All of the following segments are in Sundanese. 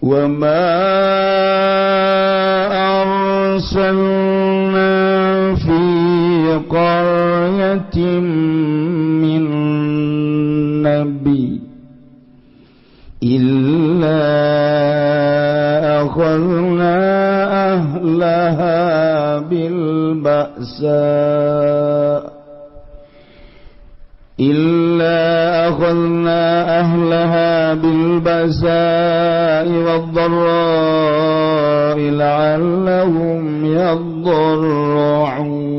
وما أرسلنا في قرية من نبي إلا أخذنا أهلها بالبأساء إلا أخذنا أهلها بالبأساء والضراء لعلهم يضرعون.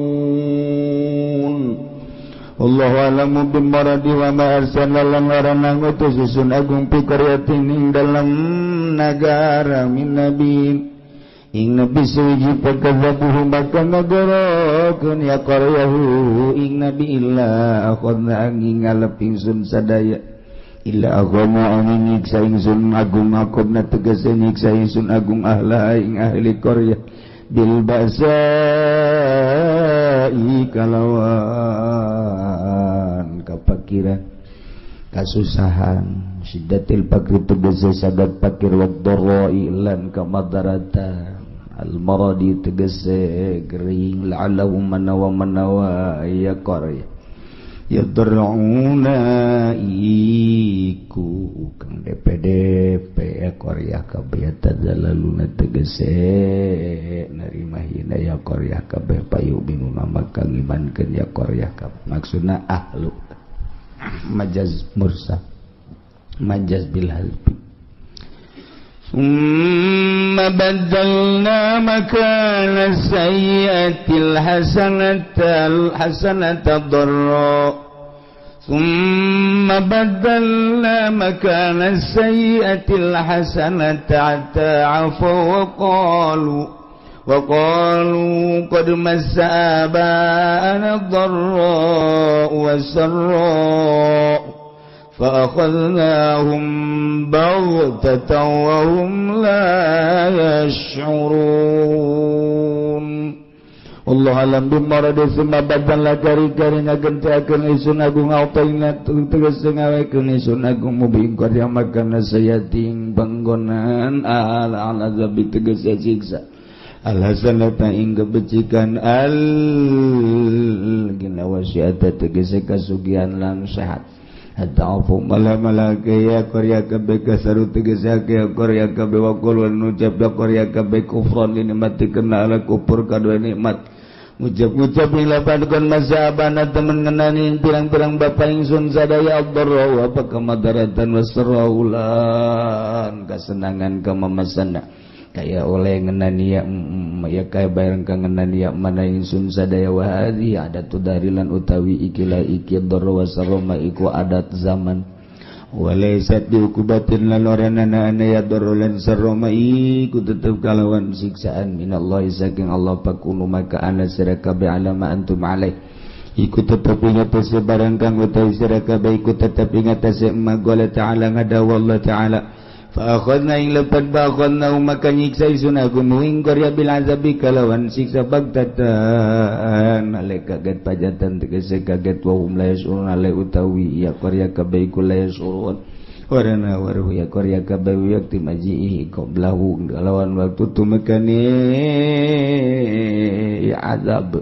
Wallahu a'lamu bimuradi wa ma arsalna lan warana ngutus sun agung fi qaryatin ing dalam nagara min nabi ing nabi suwiji pagkazabuhu maka ngagorokeun ya qaryahu ing nabi illa akhadna angin ngalep ingsun sadaya illa akhadna angin nyiksa ingsun agung akhadna tegese nyiksa ingsun agung ahla ing ahli qaryah bil ba'sa'i kalawan kapakiran kasusahan syiddatil fakri tegese sadat fakir wad dharra'i lan kamadaratan al maradi tegese gering la'allahu manawa manawa ya qarya yadrauna iku kang DPDP ya qarya kabeh tadalaluna tegese narima hina ya qarya kabeh payu binuna maka ngimankeun ya qarya kabeh maksudna ahlu majaz mursal majaz bil halbi. ثم بدلنا مكان السيئة الحسنة الحسنة الضراء ثم بدلنا مكان السيئة الحسنة حتى عفوا وقالوا قد مس آباءنا الضراء والسراء فأخذناهم بغتة وهم لا يشعرون. Allah alam bimarad summa badal kari-kari ngagentiakeun isun agung autoina tegas ngawekeun isun agung mubin karya makana sayating panggonan ala azab tegas siksa alhasanata ing kebecikan al gina wasiata tegese kasugihan lan sehat hatta afu mala-mala ya qarya kabeh kasaru tegese ya qarya kabeh wa qul nucap ya qarya kabeh kufran nikmati kena ala kufur kadua nikmat ngucap-ngucap ing lapan mazhabana temen ngenani pirang-pirang bapa ingsun sadaya ad-dharra wa kamadaratan wasraulan kasenangan kamamasana kaya oleh ngenani ya ya kaya bareng kang ngenani ya mana ingsun sadaya wa hadhi adatu darilan utawi ikilah iki dharra wasaroma iku adat zaman walaysat biukubatin lan ora ana ya dharra lan saroma iku tetep kalawan siksaan minallahi saking Allah pakunu maka ana sira kabeh alama antum alaih iku tetep ing atase barang kang utawi sira kabeh iku tetep ing atase magola ta'ala ngadawa Allah ta'ala fa akhadna ing lepat ba akhadna maka nyiksa isun aku ing qarya bil azabi kalawan siksa bagtatan ale kaget pajatan tegese kaget wa hum la yasurun ale utawi ya qarya kabeh iku la yasurun warana waruh ya qarya kabeh yakti majihi qablahu kalawan waktu tumekane ya azab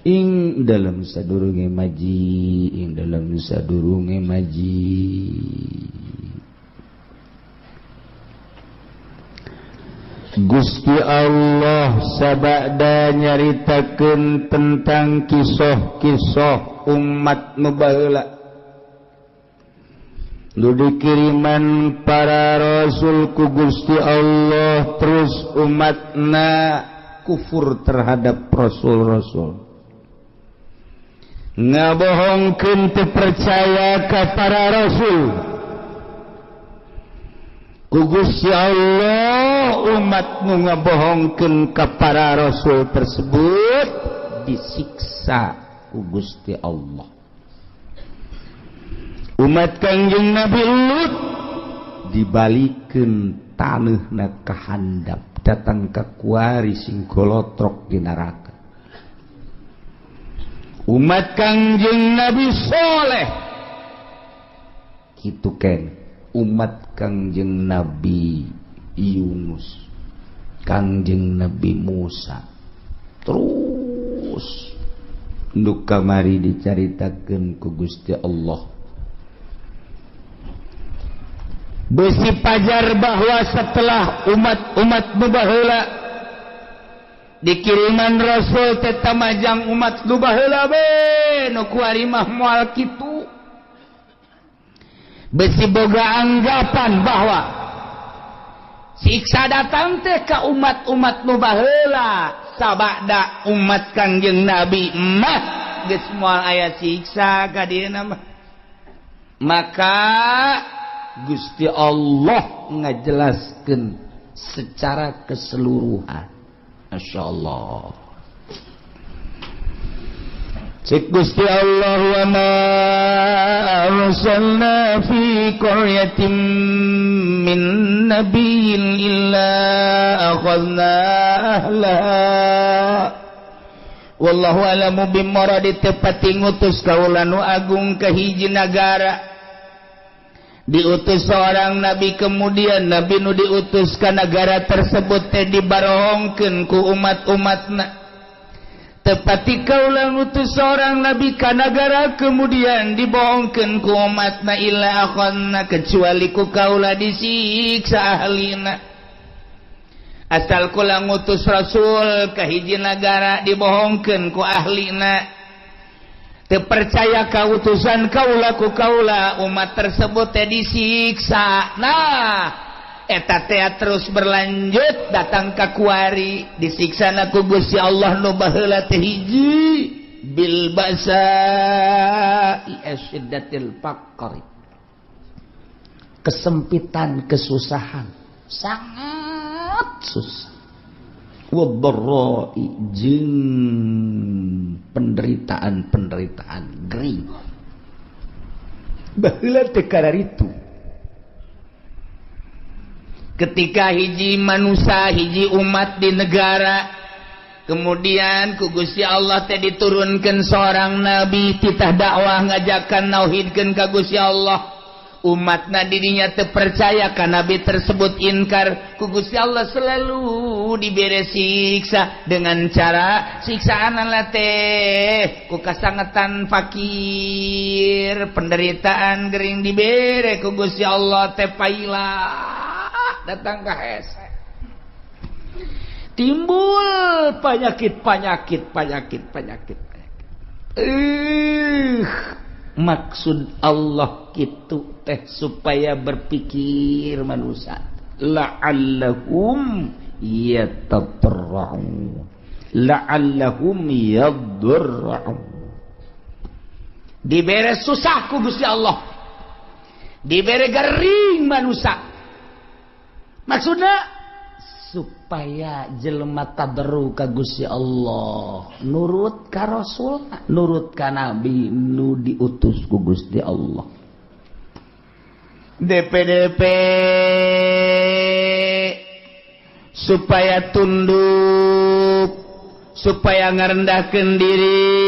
ing dalam sadurunge maji ing dalam sadurunge maji. Gusti Allah sabada nyaritakeun tentang kisah-kisah umat nu baheula nu dikiriman para rasul ku Gusti Allah terus umatna kufur terhadap rasul-rasul ngabohongkeun teu percaya ka para rasul ku Gusti Allah umat nu ngabohongkeun ka para rasul tersebut disiksa ku Gusti Allah. Umat Kangjeng Nabi Lut dibalikeun taneuhna ka handap datang ka kuari sing golotrok di neraka. Umat Kangjeng Nabi Soleh kitu ken umat Kangjeng Nabi Yunus, Kangjeng Nabi Musa. Terus nu kamari dicaritakeun ku Gusti Allah. Besi pajar bahwa setelah umat-umat nu baheula dikiriman Rasul teh tamajang umat nu baheula we nu kuari mah moal kitu. Besi boga anggapan bahwa siksa datang teh ka umat-umat nu baheula sabada umat Kangjeng Nabi mah geus moal aya siksa ka dieuna mah. Maka Gusti Allah ngajelaskeun secara keseluruhan. Masya Allah. Cek Gusti Allah wa ma arsalna fi qaryatin min nabiyyin illa akhadna ahlaha. Wallahu alamu bimuradi tepati ngutus kaula nu agung ka hiji nagara. Diutus seorang nabi, kemudian nabi nu diutus ka nagara tersebut teh dibarohongkeun ku umat-umatna. Tepati kaula ngutus seorang nabi ka nagara kemudian dibohongkeun ku umatna illa akhadna kecuali ku kaula disiksa ahlina. Asal kula ngutus rasul ka hiji nagara dibohongkeun ku ahlina, terpercaya kautusan kaula ku kaula umat tersebut teh disiksa. Nah eta teh terus berlanjut datang ka kuari disiksana ku Gusti Allah nu baheula teh hiji bil basa'i asyiddatil faqri, kesempitan, kesusahan, sangat susah, wadharra'i jeung penderitaan-penderitaan gering. Baheula teh kararitu ketika hiji manusia, hiji umat di negara, kemudian ku Gusti Allah teh diturunkan seorang nabi titah dakwah ngajakan nauhidkeun ka Gusti Allah. Umatna dirinya terpercaya ka nabi tersebut inkar, ku Gusti Allah selalu dibere siksa dengan cara siksaan teh ku kasangetan fakir, penderitaan gering dibere ku Gusti Allah teh paila datang ka hese. Timbul penyakit penyakit penyakit penyakit. Maksud Allah kitu teh supaya berpikir manusia la'allahum yatadarra'un la'allahum yadurra'un. Dibere susah ku Gusti Allah, dibere gering manusia, maksudnya supaya jelema tadarru ka Gusti Allah, nurut ka Rasul, nurut ka Nabi nu diutus ku Gusti Allah. DPDP supaya tunduk, supaya ngarendahkeun diri,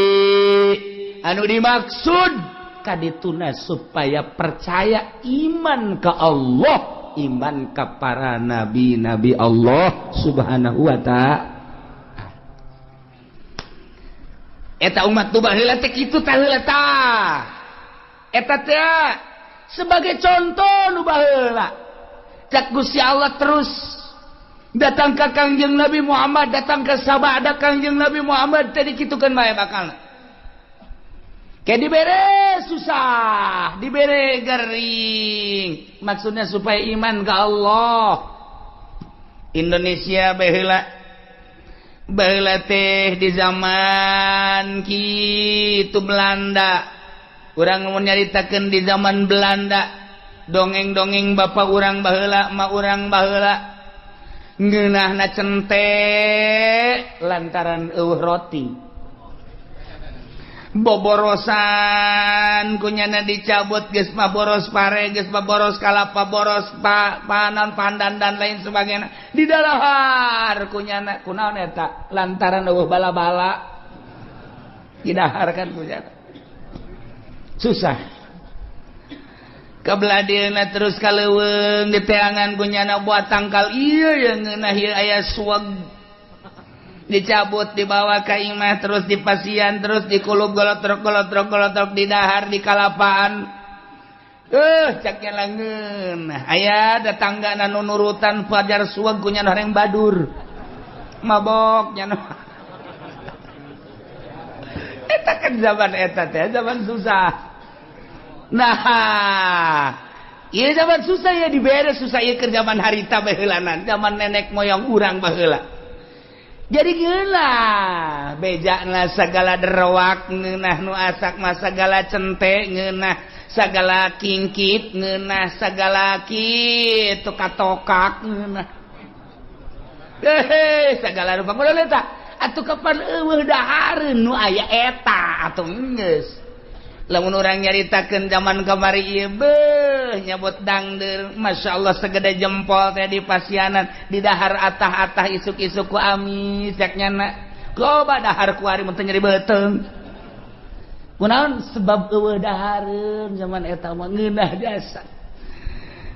anu dimaksud kadituna supaya percaya iman ka Allah, iman ke para nabi-nabi Allah subhanahu wa ta'ala. Eta umat tu baheula teh kitu tah heula tah. Eta teh sebagai contoh nu baheula. Cak Gusti Allah terus datang ka Kangjeng Nabi Muhammad, datang ka sabada Kangjeng Nabi Muhammad teh dikitukeun bae bakalna. Kayak dibere susah, dibere gering, maksudnya supaya iman ke Allah. Indonesia baheula baheula teh di zaman kitu Belanda. Urang mun nyaritakeun di zaman Belanda, dongeng-dongeng bapak urang baheula, emak urang baheula ngeunahna cente lantaran eueuh roti. Boborosan kunyana dicabut geus mah boros pare, geus mah boros kalapa, boros panan pandan dan lain sebagainya. Didalahar kunyana kunaon eta lantaran eueuh bala-bala didahar kan kunyana. Susah. Kebelah terus kaleuweung diteangan ku nyana buat tangkal ieu yang ngeunah ieu aya suweg dicabut dibawa ka imah terus dipasian terus dikulub golotrok golotrok golotrok di dahar di kalapaan cak nya ngeunah aya datanggana nu nurutan fajar suweg ku nyana horeng badur mabok nyana eta kan zaman eta teh zaman susah. Nah, iya zaman susah ya dibere susah ieu keur zaman harita baheulanan, zaman nenek moyang urang baheula. Jadi geunah bejana sagala derwak ngeunah nu asak mah sagala cente ngeunah sagala kingkit ngeunah sagala kitu katokak ngeunah. Hehe sagala rupa kudu eta atuh kapan eueuh dahareun nu aya eta atuh geus. Lamun urang nyaritakeun zaman kamari ieu beuh nyabot dangdeur masyaallah segede jempol teh di pasianan di dahar atah-atah isuk-isuk ku amis cak nyana loba dahar ku ari mun teu nyeri beuteung kunaon sebab eueuh dahareun zaman eta mah ngeunah jasa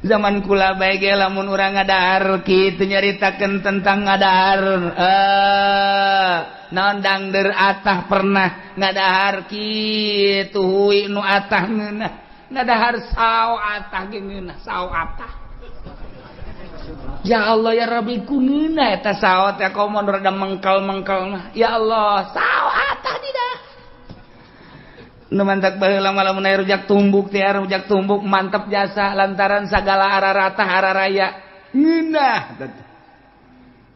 zaman kula bae ge lamun urang ngadahar kitu nyaritakeun tentang ngadahar naon dangdeur atah pernah ngadahar kitu hui nu atah ngeunah ngadahar sao atah ge ngeunah sao atah ya Allah ya Rabbi ku ngeunah eta sao teh komo rada mengkal-mengkal mah ya Allah sao atah tidak nu mantak baheula mah lamun aya rujak tumbuk teh rujak tumbuk mantep jasa lantaran sagala araratah araraya ngeunah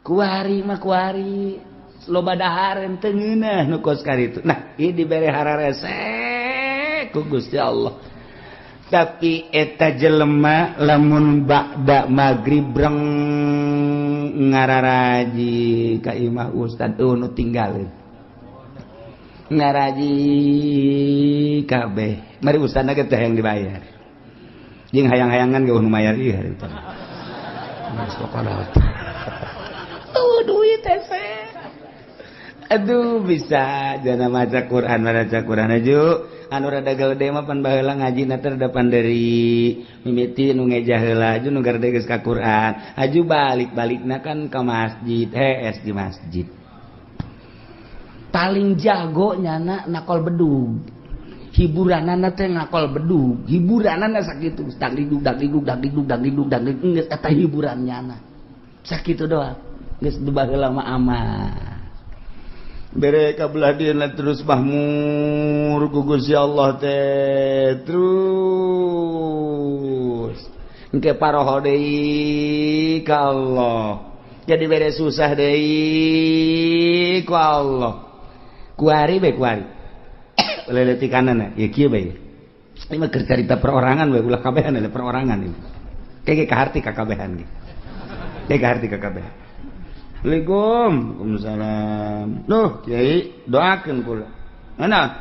kuari mah kuari loba dahareun teu ngeunah nu kos karitu. Nah, ieu dibere hararese ku Gusti Allah. Tapi eta jelema lamun ba'da magrib breng ngararaji ka imah ustad nu tinggalin. Ngaraji kabeh. Mari ustadna ge teh yang dibayar. Jeung hayang-hayangan ge nu mayar ieu hari teh. Tuh duit teh. Aduh bisa jana maca Quran aju anu rada gede mah pan baheula ngajina teh rada panderi mimiti nu ngejah heula aju nu garede geus ka Quran aju balik-balikna kan ka masjid hees di masjid paling jago nyana nakol bedug hiburanana teh ngakol bedug hiburanana sakitu dagdidug dagdidug dagdidug dagdidug dagdidug geus eta hiburan nyana sakitu doang geus baheula mah aman bere kabelah dieuna terus mahmur ku Gusti Allah teh terus engke paroho deui ka Allah jadi bere susah deui ku Allah kuari bae kuari leletikanana ya kieu bae ieu mah keur carita perorangan bae ulah kabehan perorangan ieu kege kaharti ka kabehan ge kege kaharti ka kabehan. Assalamualaikum. Waalaikumsalam. Duh, Kiai, doakeun kula. Mana?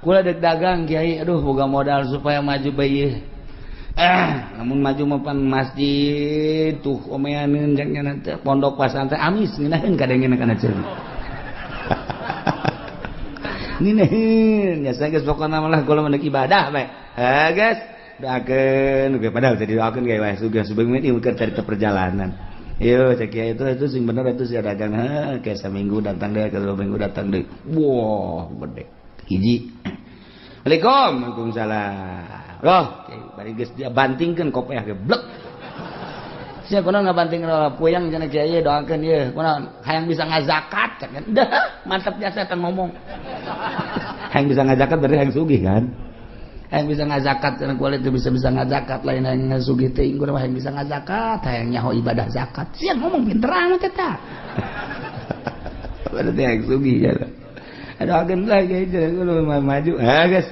Kula dek dagang, Kiai. Aduh, boga modal supaya maju bae. Lamun maju mah pan masjid tuh omeaneun jang nya teh pondok pasantren amis ngeunaheun kadengeun kana ceuli. Ngeunaheun, nya geus pokona mah lah kula mah ibadah bae. Eh, guys, doakeun ge padahal teh didoakeun ge wae sugih subeung ieu keur carita perjalanan. Yo cek ya itu sing bener itu sih dagang kayak seminggu datang deh, kedua minggu datang deh. Wah, gede. Hiji. Assalamualaikum. Waalaikumsalam. Loh, bari geus dia bantingkeun kopeah ge blek. Sia kunaon ngabanting puyang cenah kiai doakeun ieu. Kunaon hayang bisa ngazakat cek. Dah, mantep jasa eta ngomong. Hayang bisa ngazakat berarti hayang sugih kan? Hayang bisa ngazakat cenah kuali teu bisa ngazakat lain hayang sugih teh inggur mah hayang bisa ngazakat hayang nyaho ibadah zakat sia ngomong pinter amat eta berarti hayang sugih ya aduh ageun lah kiai kudu maju ah geus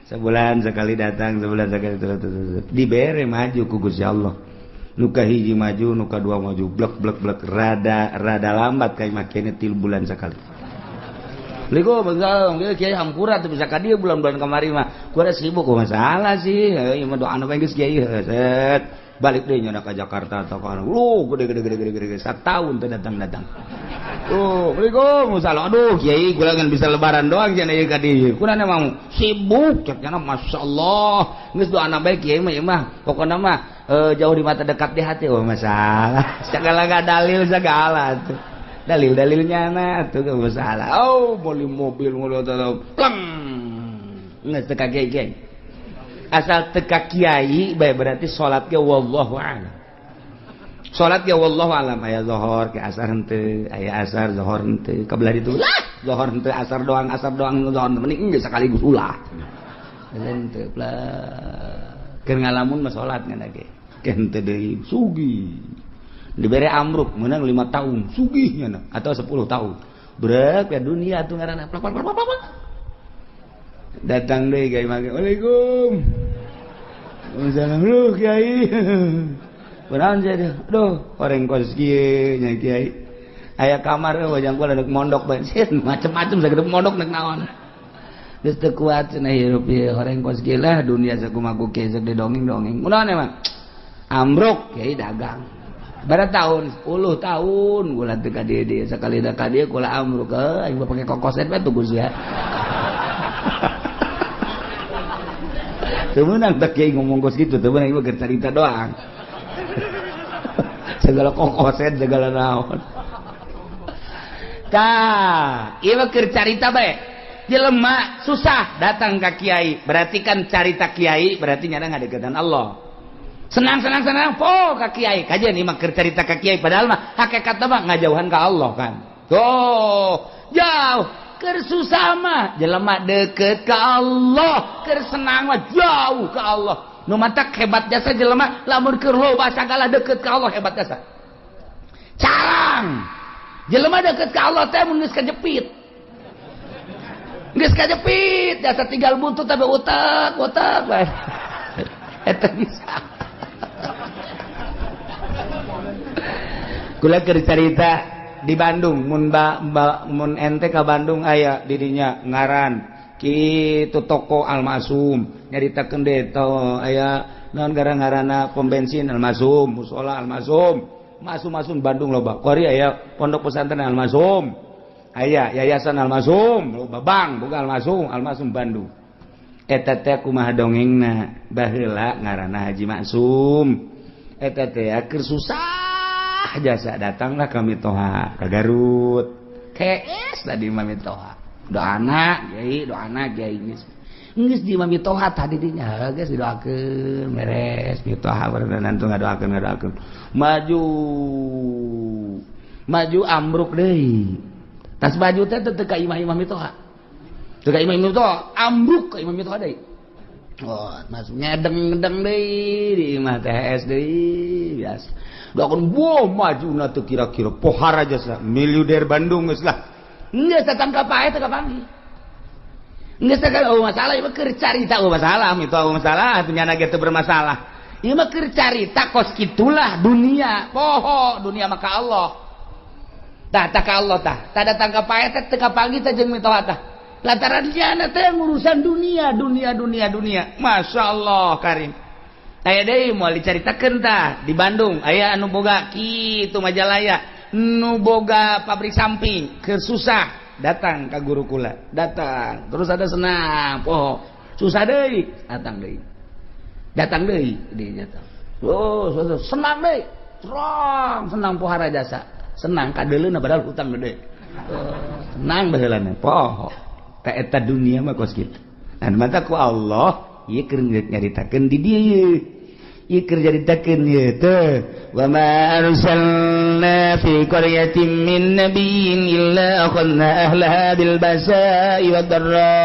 sebulan sekali datang sebulan sekali terus dibere maju ku Gusti Allah nu ka hiji maju nu ka dua maju blek blek blek rada rada lambat kayak makene 3 bulan sekali. Assalamualaikum, waalaikumsalam. Kiai hampura teu bisa ka dieu bulan-bulan kamari mah. Kuara sibuk kok masalah sih. Ieu mah doana bae geus kiai set. Balik deui nya ka Jakarta atau ka lu gede gede gede gede gede satahun teu datang-datang. Tuh, Assalamualaikum. Salam. Aduh, kiai kula ngan bisa lebaran doang cenah ieu ka dieu. Kuna emang sibuk cek nya masyaallah. Geus doana bae kiai mah ieu mah. Pokona mah jauh di mata dekat di hati. Oh, masalah. Segala dalil segala tuh. Dalil-dalilnya na tuh gak masalah. Oh, beli mobil mobil pleng. Geus teu ka kiai. Asal teu ka kiai bae berarti salat ge wallahu a'lam. Salat ya wallahu alam aya zuhur ke asar henteu, aya asar zuhur henteu, kabelah ditu lah zuhur henteu asar doang zuhur mending geus sekaligus ulah. Henteu lah. Keur ngalamun mah salat ngan ge. Ke henteu deui sugih. Dibere amruk meunang 5 tahun sugih nya atau 10 tahun. Brek ya dunia atuh ngaranna plak plak plak plak. Datang deui ka imah. Waalaikum. Waalaikumsalam. Duh kiai. Kunaon sia deh. Aduh, orang kos kieu nya kiai. Aya kamar wajang kula deuk mondok bae. Macem-macem sagede mondok nek naon. Geus teu kuat cenah hirup ieu orang kos kieu lah dunia sakumaha ku kieu sok didongeng-dongeng. Kunaon emang? Ambruk kiai dagang. Bara tahun 10 tahun kula teu ka dieu dieu sakali da ka dieu kula ambruk aing mah pake kokoset bae tuh sia. Teu meunang teh kiai ngomong kos kitu, teu meunang ieu mah carita doang. Segala kokoset segala naon. Tah, ieu mah keur carita bae. Jelema susah datang ka kiai, berarti kan carita kiai berarti nyana ngadeukeutan Allah. Senang-senang po ka kiai. Kajian ieu mah keur carita ka kiai padahal mah hakikatna mah ngajauhan ka Allah kan. Tuh, jauh. Keur susah mah jelema deukeut ka Allah, keur senang mah jauh ka Allah. Nu matak hebat jasa jelema lamun keur loba sagala deukeut ka Allah hebat jasa. Carang. Jelema deukeut ka Allah teh mun geus kajepit. Geus kajepit jasa tinggal buntut tapi utak-utak bae. Eta bisa. Kula keur carita di Bandung mun mun ente ka Bandung aya didinya ngaran kitu toko Almasum nyaritakeun deui to aya naon gara-garana pom bensin Almasum mushola Almasum masum-masum Bandung loba kuari aya pondok pesantren Almasum aya yayasan Almasum loba bank boga Almasum Almasum Bandung eta teh kumaha dongengna baheula ngaranna Haji Maksum eta teh keur susah jasa datanglah kami toha ka Garut kees tadi mami toha doana kiai doana kiai geus di mami toha tadi dinya geus didoakeun beres mitoha berenang tuh ngadoakeun maju maju ambruk deui tas baju teh teu ka imah-imah mitoha teu ka imah mitoha ambruk ka imah mitoha deui oh masuk ngedeng-ngedeng deui di imah THS deui biasa doakeun wah majuna teu kira-kira pohara jasa miliuder Bandung geus lah geus datang ka pae teu kapanggih. Geus teh oh masalah ieu mah keur carita oh masalah itu oh masalah atuh nyana ge teu bermasalah. Ieu mah keur carita kos kitulah dunia, poho dunia mah ka Allah. Tah tah ka Allah tah. Tah datang ka pae teh teu kapanggih teh jeung mitoha tah. Lantaran nyana teh ngurusan dunia, dunia, dunia, dunia. Masyaallah karim. Aya deui moal dicaritakeun tah di Bandung aya anu boga kitu Majalaya. Nu boga pabrik samping keur susah datang ka guru kula datang terus ada senang poho susah deui datang deui dinya tah oh senang deui terang senang pohara jasa senang kadeuleuna padahal hutang gede senang baheulana poho ka eta dunia mah kos kitu dan mata ku Allah ieu keur nyaritakeun di dieu ieu keur nyaritakeun ieu teh wa ma arsalna fi qaryatin min nabiyyin illa akhadna ahlaha bil basa'i wad dharra.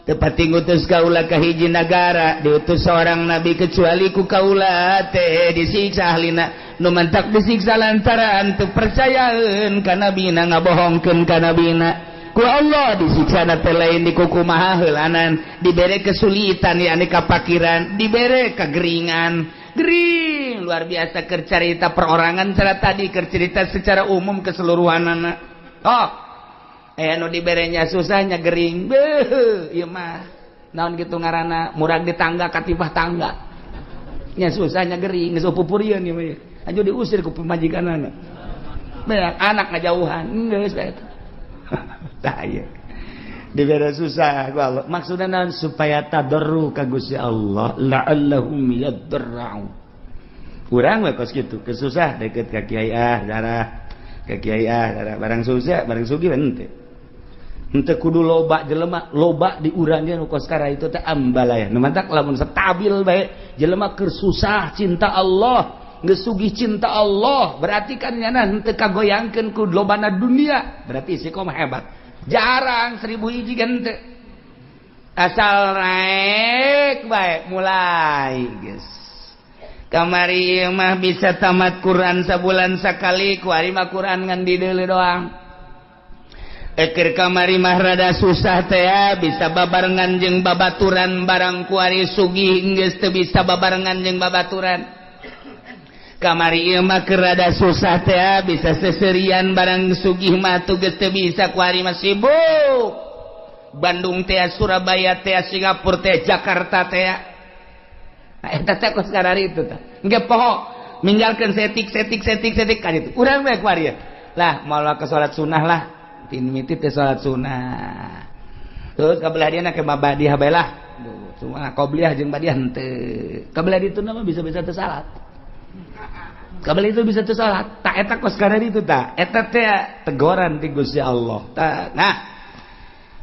Tepati ngutus kaula ka hiji nagara diutus seorang nabi kecuali ku kaula teh disiksa ahlina nu mantak disiksa lantaran teu percayaeun ka nabina ngabohongkeun ka nabina. Ku Allah disiksa na teh lain dikukumaha heulanan dibere kesulitan yakni kapakiran dibere kegeringan gering luar biasa keur carita perorangan cara tadi keur cerita secara umum keseluruhanana. Oh anu diberenya susahnya gering beuh ieu mah naon kitu ngaranna murag di tangga katibah tangga nya susahnya gering geus pupurieun ieu mah aju diusir ku pamajikanana. Beak anak ngajauhan geus eta. Tah ieu. Dibere susah ku Allah. Maksudna naon supaya tadarru ka Gusti Allah la'allahum yadarra'un. Urang we kos kitu, kesusah deket ka kiai ah darah, ka kiai ah darah barang susah, barang sugih henteu. Henteu kudu loba jelema, loba di urang ge nu kos kara itu teh ambalaya. Nu mantak lamun stabil bae jelema keur susah cinta Allah, geus sugih cinta Allah, berarti kan nyana henteu kagoyangkeun ku lobana dunia, berarti istiqomah hebat. Jarang 1000 hiji kan henteu. Asal naik bae mulai geus. Kamari mah bisa tamat Quran sabulan sakali, kuari mah Quran ngan dideuleu doang. Eker kamari mah rada susah teh bisa babarengan jeung babaturan barang kuari sugih geus teu bisa babarengan jeung babaturan. Kamari ieu mah keur rada susah teh bisa seserian barang sugih mah tuh geus teu bisa kuari mah sibuk. Bandung teh, Surabaya teh, Singapura teh, Jakarta teh. Nah eta teh kos karari itu teh. Engke poho ninggalkeun setik setik setik setik kan itu. Urang we kuari lah moal ke salat sunah lah. Tin mimiti teh salat sunah. Terus kabelah dia ke mabadiah bae lah. Cuma qobliyah jeung badiah henteu. Kabelah ditu mah bisa-bisa teu salat. Kabelah itu bisa teu salat. Tak eta kos karari itu tak. Eta teh tegoran ti Gusti Allah. Nah,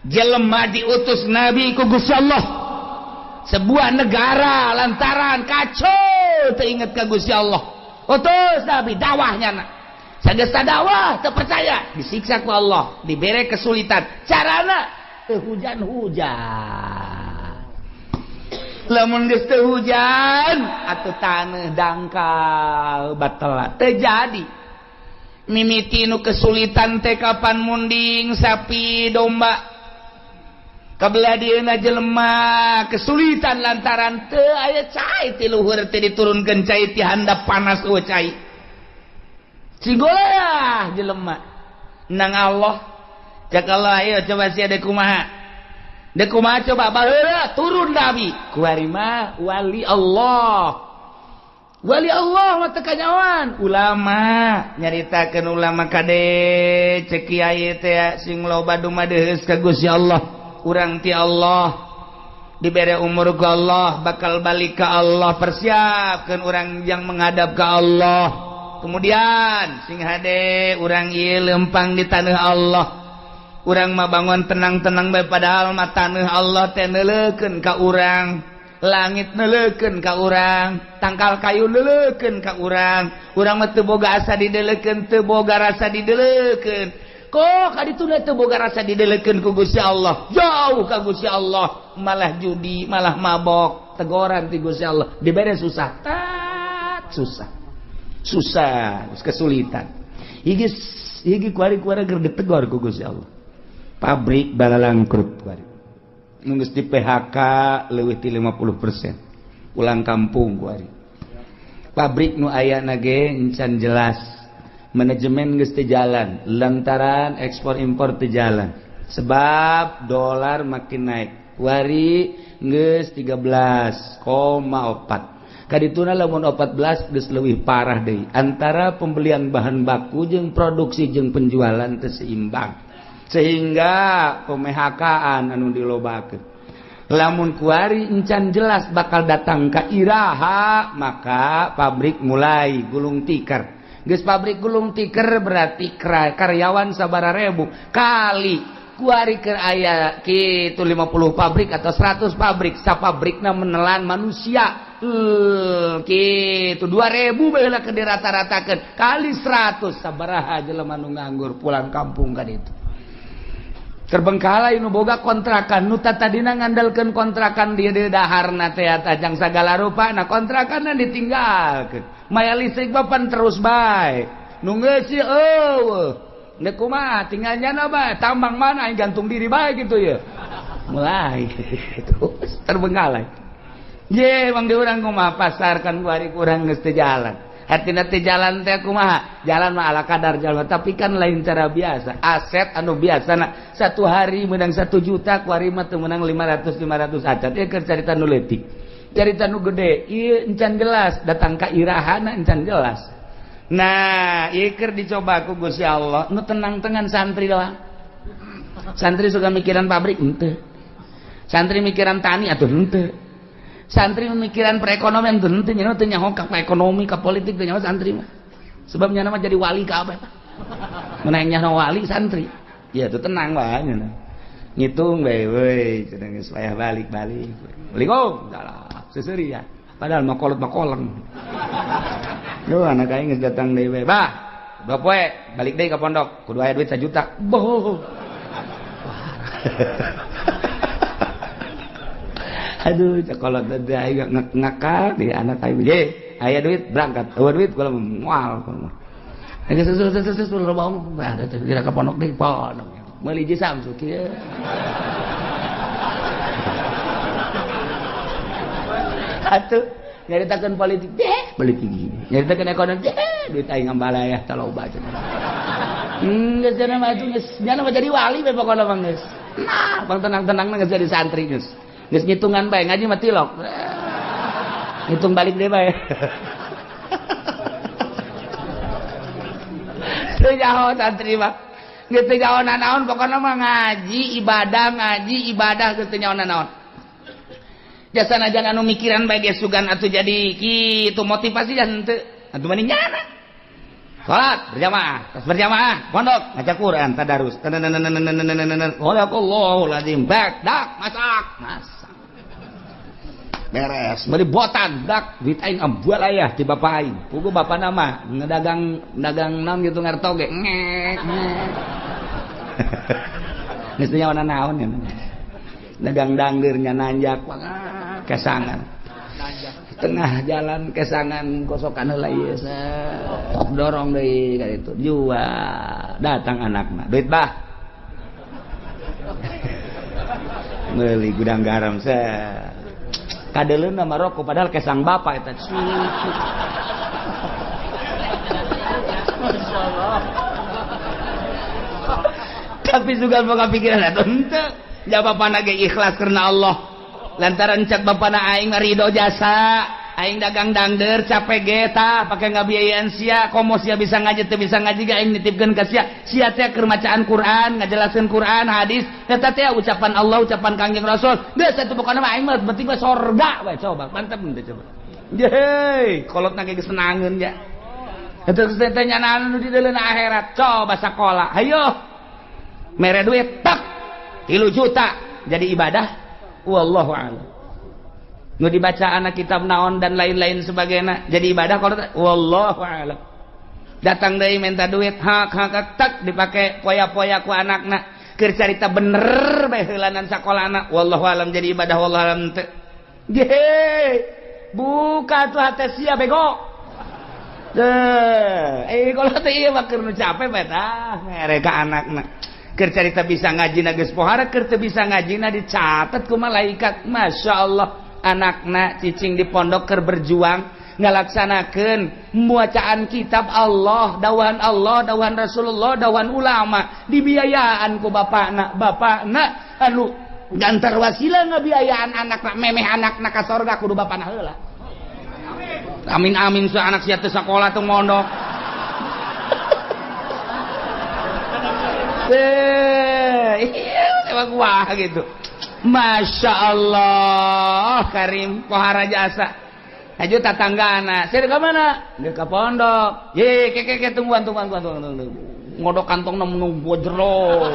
jelema diutus nabi ku Gusti Allah. Sebuah negara lantaran kacau teringat ke Gusti Allah. Utus nabi dakwahnya na. Sageus dakwah teu percaya disiksa ku Allah, dibere kesulitan. Carana teu hujan-hujan. Lamun geus teu hujan atuh taneuh dangkal batal teu jadi. Mimiti nu kesulitan teh kapan munding sapi domba. Kabelah dieuna jelema kesulitan lantaran teu aya cai ti luhur teh diturunkeun cai ti handap panas eueuh cai. Cigoleah jelema nang Allah. Cek Allah ayo coba sia deuk kumaha. Deuk kumaha coba baheula turun nabi. Kuari mah wali Allah. Wali Allah mah teu kanyawan. Ulama nyaritakeun ulama kade cek kiai teh sing loba dumadeus ka Gusti Allah. Urang ti Allah dibere umur ku Allah bakal balik ke Allah, persiapkan orang yang menghadap ke Allah. Kemudian sing hade urang ieu lempang di tanah Allah, urang mah bangun tenang-tenang bae padahal mah tanah Allah teh neuleukeun ka urang, langit neuleukeun ka urang, tangkal kayu neuleukeun ka urang. Urang mah teu boga asa dideulekeun, teu boga rasa dideulekeun. Kok kaditu teu boga rasa dideulekeun ku Gusti Allah, jauh ka Gusti Allah, malah judi, malah mabok, tegoran ti Gusti Allah, dibere susah, tat susah. Susah, kesulitan. Iki iki kuari-kuari keur ditegor ku Gusti Allah. Pabrik balalangkrut kuari. Nu geus di PHK leuwih ti 50%. Pulang kampung kuari. Pabrik nu aya na ge encan jelas. Manajemen geus teu jalan lantaran ekspor impor teu jalan sebab dolar makin naik. Kuari geus 13,4. Kadituna lamun 14 geus leuwih parah deui. Antara pembelian bahan baku jeung produksi jeung penjualan teu seimbang. Sehingga pemehakaan anu dilobakeun. Lamun kuari encan jelas bakal datang ka iraha, maka pabrik mulai gulung tikar. Geus pabrik gulung tikar berarti karyawan sabaraha ribu kali kuari keur aya kitu 50 pabrik atau 100 pabrik, sapabrikna menelan manusia. Kitu 2000 bae keur dirata-ratakeun kali 100 sabaraha jelema nu nganggur pulang kampung ka ditu. Terbengkalai nu boga kontrakan nu tadina ngandalkeun kontrakan dia di daharna teh tajang sagala rupa, nah kontrakanna ditinggalkeun. Maya listrik papan terus bae. Nu geus eueuh. Deuk kumaha tinggal nyana bae, tambang mana aing gantung diri bae gitu ya. Mulai terus terbengkalai. Ye bang di urang kumaha pasar kan kuari kurang geus teu jalan. Hatina teh jalan teh kumaha? Jalan mah ala kadar jalan, tapi kan lain cara biasa. Aset anu biasa na satu hari menang 1 juta, kuari mah teu menang 500 acan. Ieu keur carita nu leutik. Carita nu gede, ieu encan jelas datang ka irahana encan jelas. Nah, ieu keur dicoba ku Gusti Allah, nu tenang-tenang santri doang. Santri suka mikiran pabrik henteu. Santri mikiran tani atuh henteu. Santri mikiran perekonomian teu henteu, nya teu nyaho ka ekonomi, ka politik teu nyaho santri mah. Sebab nya mah jadi wali kabeh. Mun aya nyaho wali santri. Ya tuh tenang wae nya. Ngitung bae we cenah geus payah balik-balik. Assalamualaikum. Salah, seseuri ya. Padahal mah kolot mah koleng. Duh, anak aing geus datang deui we. Bah, 2 poe balik deui ka pondok, kudu aya duit 1 juta. Boh. Aduh, kolot teh aing ngakak di anak aing. Ye, aya duit berangkat. Eueuh duit kula moal. Geus susul loba omong. Bah, kira ka pondok deui, pondok. Meuli hiji Samsu kieu. Atuh nyaritakeun politik deh, politik nyaritakeun ekonomi deh, duit aing ngambalayah taloba cenah. Geus cenah mah geus nya mah jadi wali we pokona mah geus. Nah, bang tenang-tenang geus jadi santri geus. Geus ngitungan bae ngaji mah tilok. Ngitung balik deui bae. Teu nyaho santri mah. Geus teu nyaho nanaon pokona mah ngaji ibadah geus teu nyaho nanaon. Jasa najan anu mikiran bae geus sugan atuh jadi kitu motivasi jan teu atuh mending nyana. Salat berjamaah, tas berjamaah, pondok maca Quran, tadarus. Sadaqallahul azim. Bak dak masak, masak. Beres, beli botan dak duit aing ambual aya ti bapa aing. Puguh bapana mah ngedagang dagang naon gitu ngarto ge. Ngek. Geus teu nyaho naon ya. Dagang dangdirnya nanjak kesangan tengah jalan kesangan kosokan heula ieu dorong deui ka ditu jual datang anakna duit bah meuli gudang garam kadeuleuna mah rokok padahal kesang bapak eta. Tapi juga boga pikiran atuh henteu. Ja bapana ge ikhlas karena Allah. Lantaran cak bapana aing ridho jasa, aing dagang dangder capek ge tah pake ngabiayaan sia, komo sia bisa ngaji teu bisa ngaji ge aing nitipkeun ka sia. Sia teh keur macaan Quran, ngajelaskeun Quran, hadis, eta teh ucapan Allah, ucapan Kangjeng Rasul. Geus atuh pokona mah aing mah penting mah sorga we coba, mantep henteu coba. Yeay, kolotna ge geus senangeun ya. Eta teh nyanaan nu di deuleuna akhirat, coba sakola. Hayo. Mere duit tak 3 juta jadi ibadah, wallahu a'lam. Nu dibaca anak kitab naon dan lain-lain sebagainya jadi ibadah kalau wallahu a'lam. Datang deui minta duit hak hak tak dipake poya-poya ku anakna keur carita bener bae heulanan sakolana wallahu a'lam jadi ibadah wallahu a'lam teu. Ye, buka tuh hate sia bego. Deh, kalau teh ieu mah keur nu capek bae tah mere ka anakna. Keur carita bisa ngaji na geus pohara, keur teu bisa ngaji na dicatat ku malaikat. Masya Allah, anakna cicing di pondok keur berjuang ngalaksanakeun bacaan kitab Allah, dawahan Allah, dawahan Rasulullah, dawahan ulama, dibiayaan ku bapakna. Bapakna anu gantar wasilah ngabiayaan anakna, memeh anakna ka sorga kudu bapakna heula. Amin amin su anak sia teu sakola teu mondok. Iya, emang wah gitu. Masya Allah, Karim pohara jasa. Aju tatangga anak, saya ke mana? Dia ke pondok. Ye, ke tungguan. Ngodok kantong nunggu jero.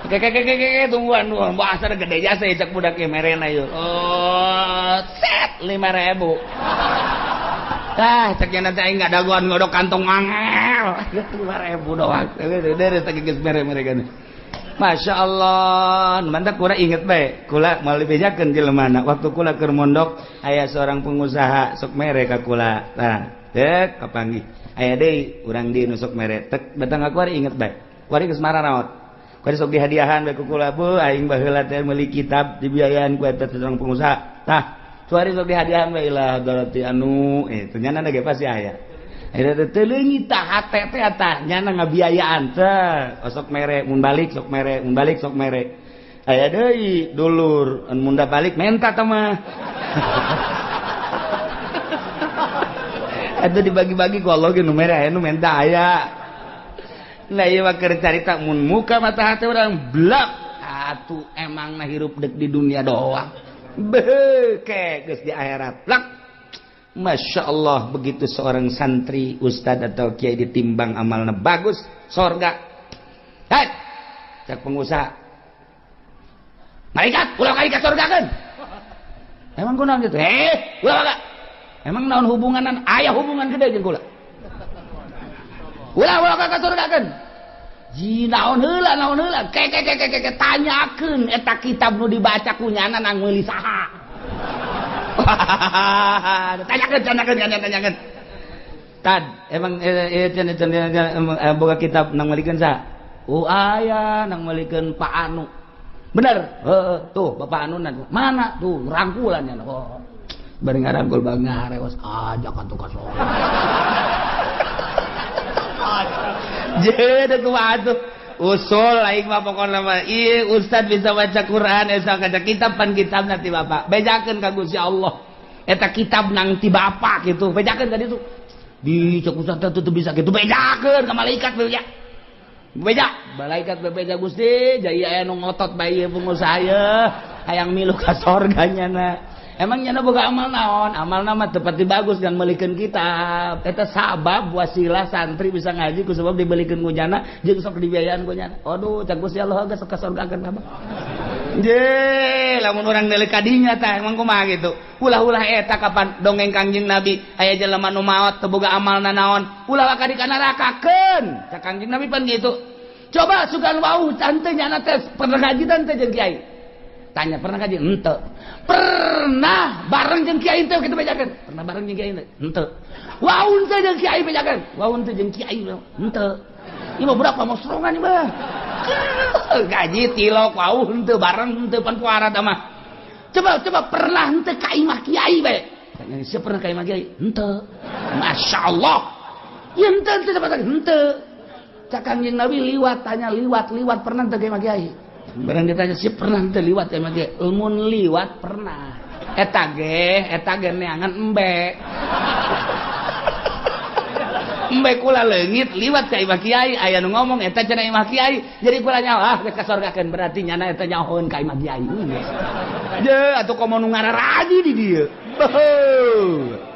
Ke tungguan, bahasa gede jasa cek budak ge merena ieu. Oh, set 5.000. Ah, cek nya nanti aing ngadaguan ngodok kantong angel. 5.000 doang. Deres teh geus mere-mere kan. Masya Allah, mantap kula inget bae. Kula moal dibejakeun jelema waktu kula keur mondok aya seorang pengusaha sok mere ka kula. Tah, dek kapanggih. Aya deui urang di nu sok mere. Tek datang ka kuari inget bae. Kuari geus mararaot. Kuari sok dihadiahan bae ku kula, bu aing baheula teh meuli kitab dibiayaan ku eta seorang pengusaha. Tah, kuari sok dihadiahan bae ilah darati anu teu nyana ge pasti aya. Akhirnya teh leungit tah hate teh tah nyana ngabiayaan teh osok mere mun balik sok mere mun balik sok mere aya deui dulur mun da balik menta teh mah. Atuh dibagi-bagi ku Allah ge nu mere aya nu menta aya. Nah ieu mah keur carita mun muka mata hati urang blak atuh emang na hirup dek di dunia doang. Beuh geus di akhirat blak. Masya Allah, begitu seorang santri, ustad atau kiai ditimbang amalna bagus, sorga. Hei, cek pengusaha. Malaikat, ulah kali ka sorgakeun. Emang kunaon gitu? Eh, ulah kagak. Emang naon hubunganan? Aya hubungan gede jeung kula. Ulah ulah ka surgakeun. Ji naon heula naon heula? Ke ke ke ke ke tanyakeun eta kitab nu dibaca ku nyana nang meuli saha. Tanyakeun tanyakeun tanyakeun. Tad, emang cenah boga kitab nang meulikeun saha? Oh aya nang meulikeun Pak Anu. Bener? Heeh, tuh Bapak Anu mana? Tuh rangkulan nya. Oh. Bari ngarangkul bang ngarewas ajak atuh ka sorga. Jadi kumaha atuh? Usul aing mah pokona mah ieu ustad bisa baca Quran esa kaca kitab pan kitabna ti bapak. Bejakeun ka Gusti Allah. Eta kitab nang ti bapak kitu. Bejakeun ka ditu. Di cek ustad teh teu bisa kitu bejakeun ka malaikat beja. Beja, malaikat bebeja Gusti, jadi aya nu ngotot bae ieu pengusaha ye, hayang milu ka sorga nyana. Emang nyana boga amal naon? Amalna mah teu pati bagus kan meulikeun kitab. Eta sabab wasilah santri bisa ngaji ku sebab dibelikeun ku nyana jeung sok dibiayaan ku nyana. Aduh, cak Gusti Allah geus ka sorgakeun abah. Je, lamun urang deuleu ka dinya tah emang kumaha kitu. Ulah-ulah eta kapan dongeng Kangjeng Nabi aya jelema nu maot teu boga amalna naon, ulah ka di ka nerakakeun. Cak Kangjeng Nabi pan kitu. Coba sugan wau tante nyana teh pernah ngaji tante jeung kiai. Tanya pernah ngaji? Henteu. Pernah bareng jeung kiai teh kitu bejakeun. Pernah bareng jeung kiai teh? Henteu. Wau teh jeung kiai bejakeun. Wau teh jeung kiai henteu. Ieu mah budak pamosrongan ieu mah. Gaji tilok wau henteu bareng henteu pan puara tah mah. Coba coba pernah henteu ka imah kiai bae. Tanya siapa pernah ka imah kiai? Henteu. Masyaallah. Ieu henteu henteu dapat henteu. Cak Kangjeng Nabi liwat tanya liwat liwat pernah teu ka imah kiai? Barang ditanya sih pernah teu liwat ka imah kiai? Mun liwat pernah. Eta ge neangan embe. Embe kula leungit liwat ka imah kiai, aya nu ngomong eta cenah imah kiai. Jadi kula nyaho ah geus ka sorgakeun berarti nyana eta nyahoeun ka imah kiai. Je atuh komo nu ngararaji di dieu. Beuh.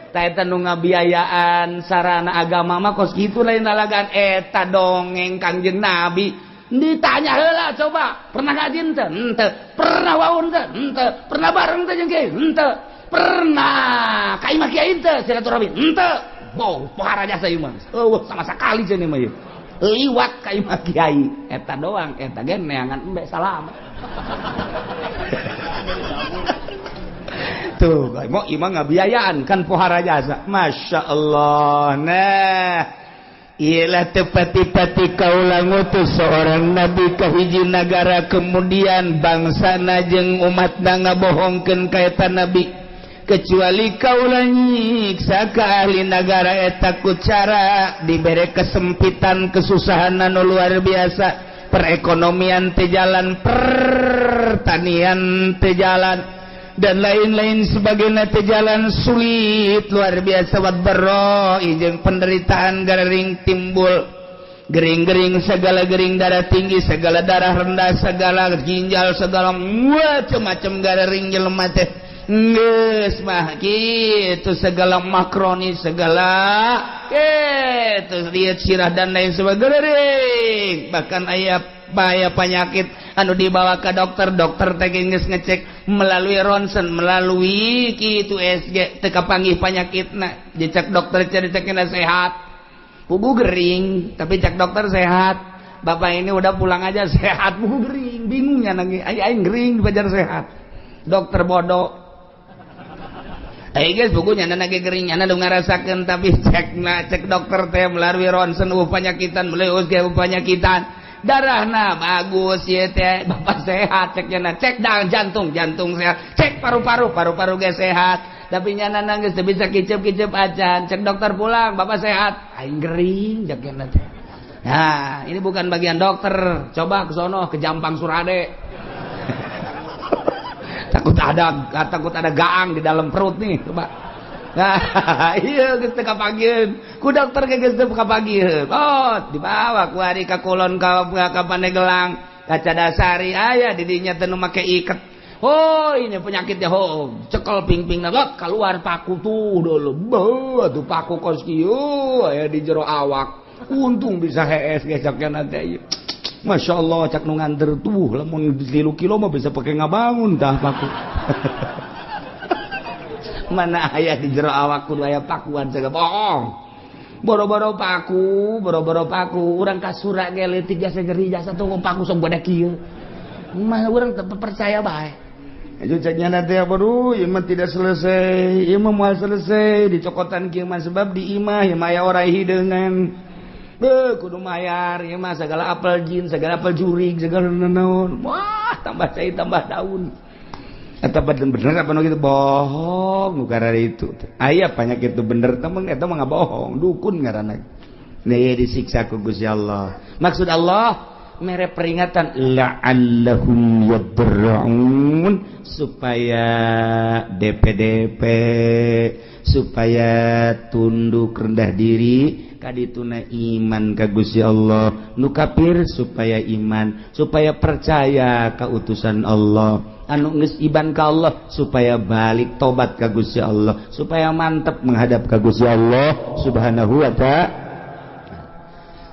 Tah eta nu ngabiayaan sarana agama mah kos kitu lain lalagan eta dongeng Kangjeng Nabi. Ditanya heula coba, pernah ngaji henteu? Henteu. Pernah waun teu? Henteu. Pernah bareng teu jeung kiai? Henteu. Pernah ka imah kiai henteu silaturahmi? Henteu. Boh, pohara jasa ieu mah. Eueuh sama sakali cenah mah ieu. Liwat ka imah kiai, eta doang, eta ge neangan embe salam. Tuh, mau imah ngabiayaan kan pohara jasa. Masya Allah. Nah, ialah tepati-pati kaula ngutus seorang nabi ka hiji nagara kemudian bangsana jeung umatna ngabohongkeun ka eta nabi. Kecuali kaula nyiksa ka ahli nagara eta ku cara dibere kesempitan kesusahan anu luar biasa, perekonomian teu jalan, pertanian teu jalan, dan lain-lain sebagainya teu jalan, sulit luar biasa wadbarro jeung penderitaan gering timbul, gering-gering segala gering, darah tinggi segala, darah rendah segala, ginjal segala, macam-macam gering jelema teh. Geus mah kitu segala makroni segala kitu lihat sirah dan lain sebagainya. Bahkan aya bahaya penyakit anu dibawa ke dokter, dokter teh geus ngecek melalui ronsen, melalui kitu SG teu kapanggih penyakitna. Dicek dokter cek sehat, pugu gering, tapi cek dokter sehat. Bapak ini udah pulang aja sehat, pugu gering, bingungnya nangis, aing gering dipajar sehat. Dokter bodoh. Hey guys, bukunya nyana ge gering, nyana nu ngarasakeun tapi cek na cek dokter teh melalui ronsen penyakitan, melalui USG penyakitan. Darahna bagus ieu teh, bapak sehat, cek nyana, cek jantung, jantung sehat, cek paru-paru, paru-paru ge sehat. Tapi nyana geus teu bisa kicep-kicep acan, cek dokter pulang, bapak sehat. Aing gering cek nyana teh. Nah, ini bukan bagian dokter. Coba ke sono ke Jampang Surade. Takut ada gaang di dalam perut nih, coba. Nah, iya geus teu kapagieun. Ku dokter ge geus teu kapagieun. Oh, dibawa ku ari ka kulon ka Pandeglang, ka Cadasari aya di dinya teh nu make iket. Oh, ini penyakitnya, oh, cekel ping-ping lot keluar paku tuh dulu. Beuh, atuh paku kos kieu aya di jero awak. Untung bisa hees gesoknya nanti. Masya Allah, cak nu nganter tuh lamun 3 kilo mah bisa pakai ngabangun tah paku. Mana aya di jero awak kudu aya pakuan segala bohong. Boro-boro paku, boro-boro paku, urang kasura ge leutik jasa nyeri jasa tuh paku sok gede kieu. Mah urang teu percaya bae. Ceknya nanti baru ieu mah tidak selesai, ieu mah moal selesai dicokotan kieu mah sebab di imah ieu mah aya orai hideungan. Beuh kudu mayar ieu mah segala apel jin, segala apel jurig, segala naon. Wah, tambah cai tambah daun. Eta bener apa nu kitu bohong nu karena itu. Aya penyakit itu bener temen eta mah bohong, dukun ngaranna. Nih disiksa ku Gusti Allah. Maksud Allah mere peringatan la'allahum yadra'un supaya DPDP supaya tunduk rendah diri kadituna iman ka Gusti Allah, nu kafir supaya iman, supaya percaya ka utusan Allah, anu geus iman ka Allah supaya balik tobat ka Gusti Allah, supaya mantep menghadap ka Gusti Allah Subhanahu wa ta'ala.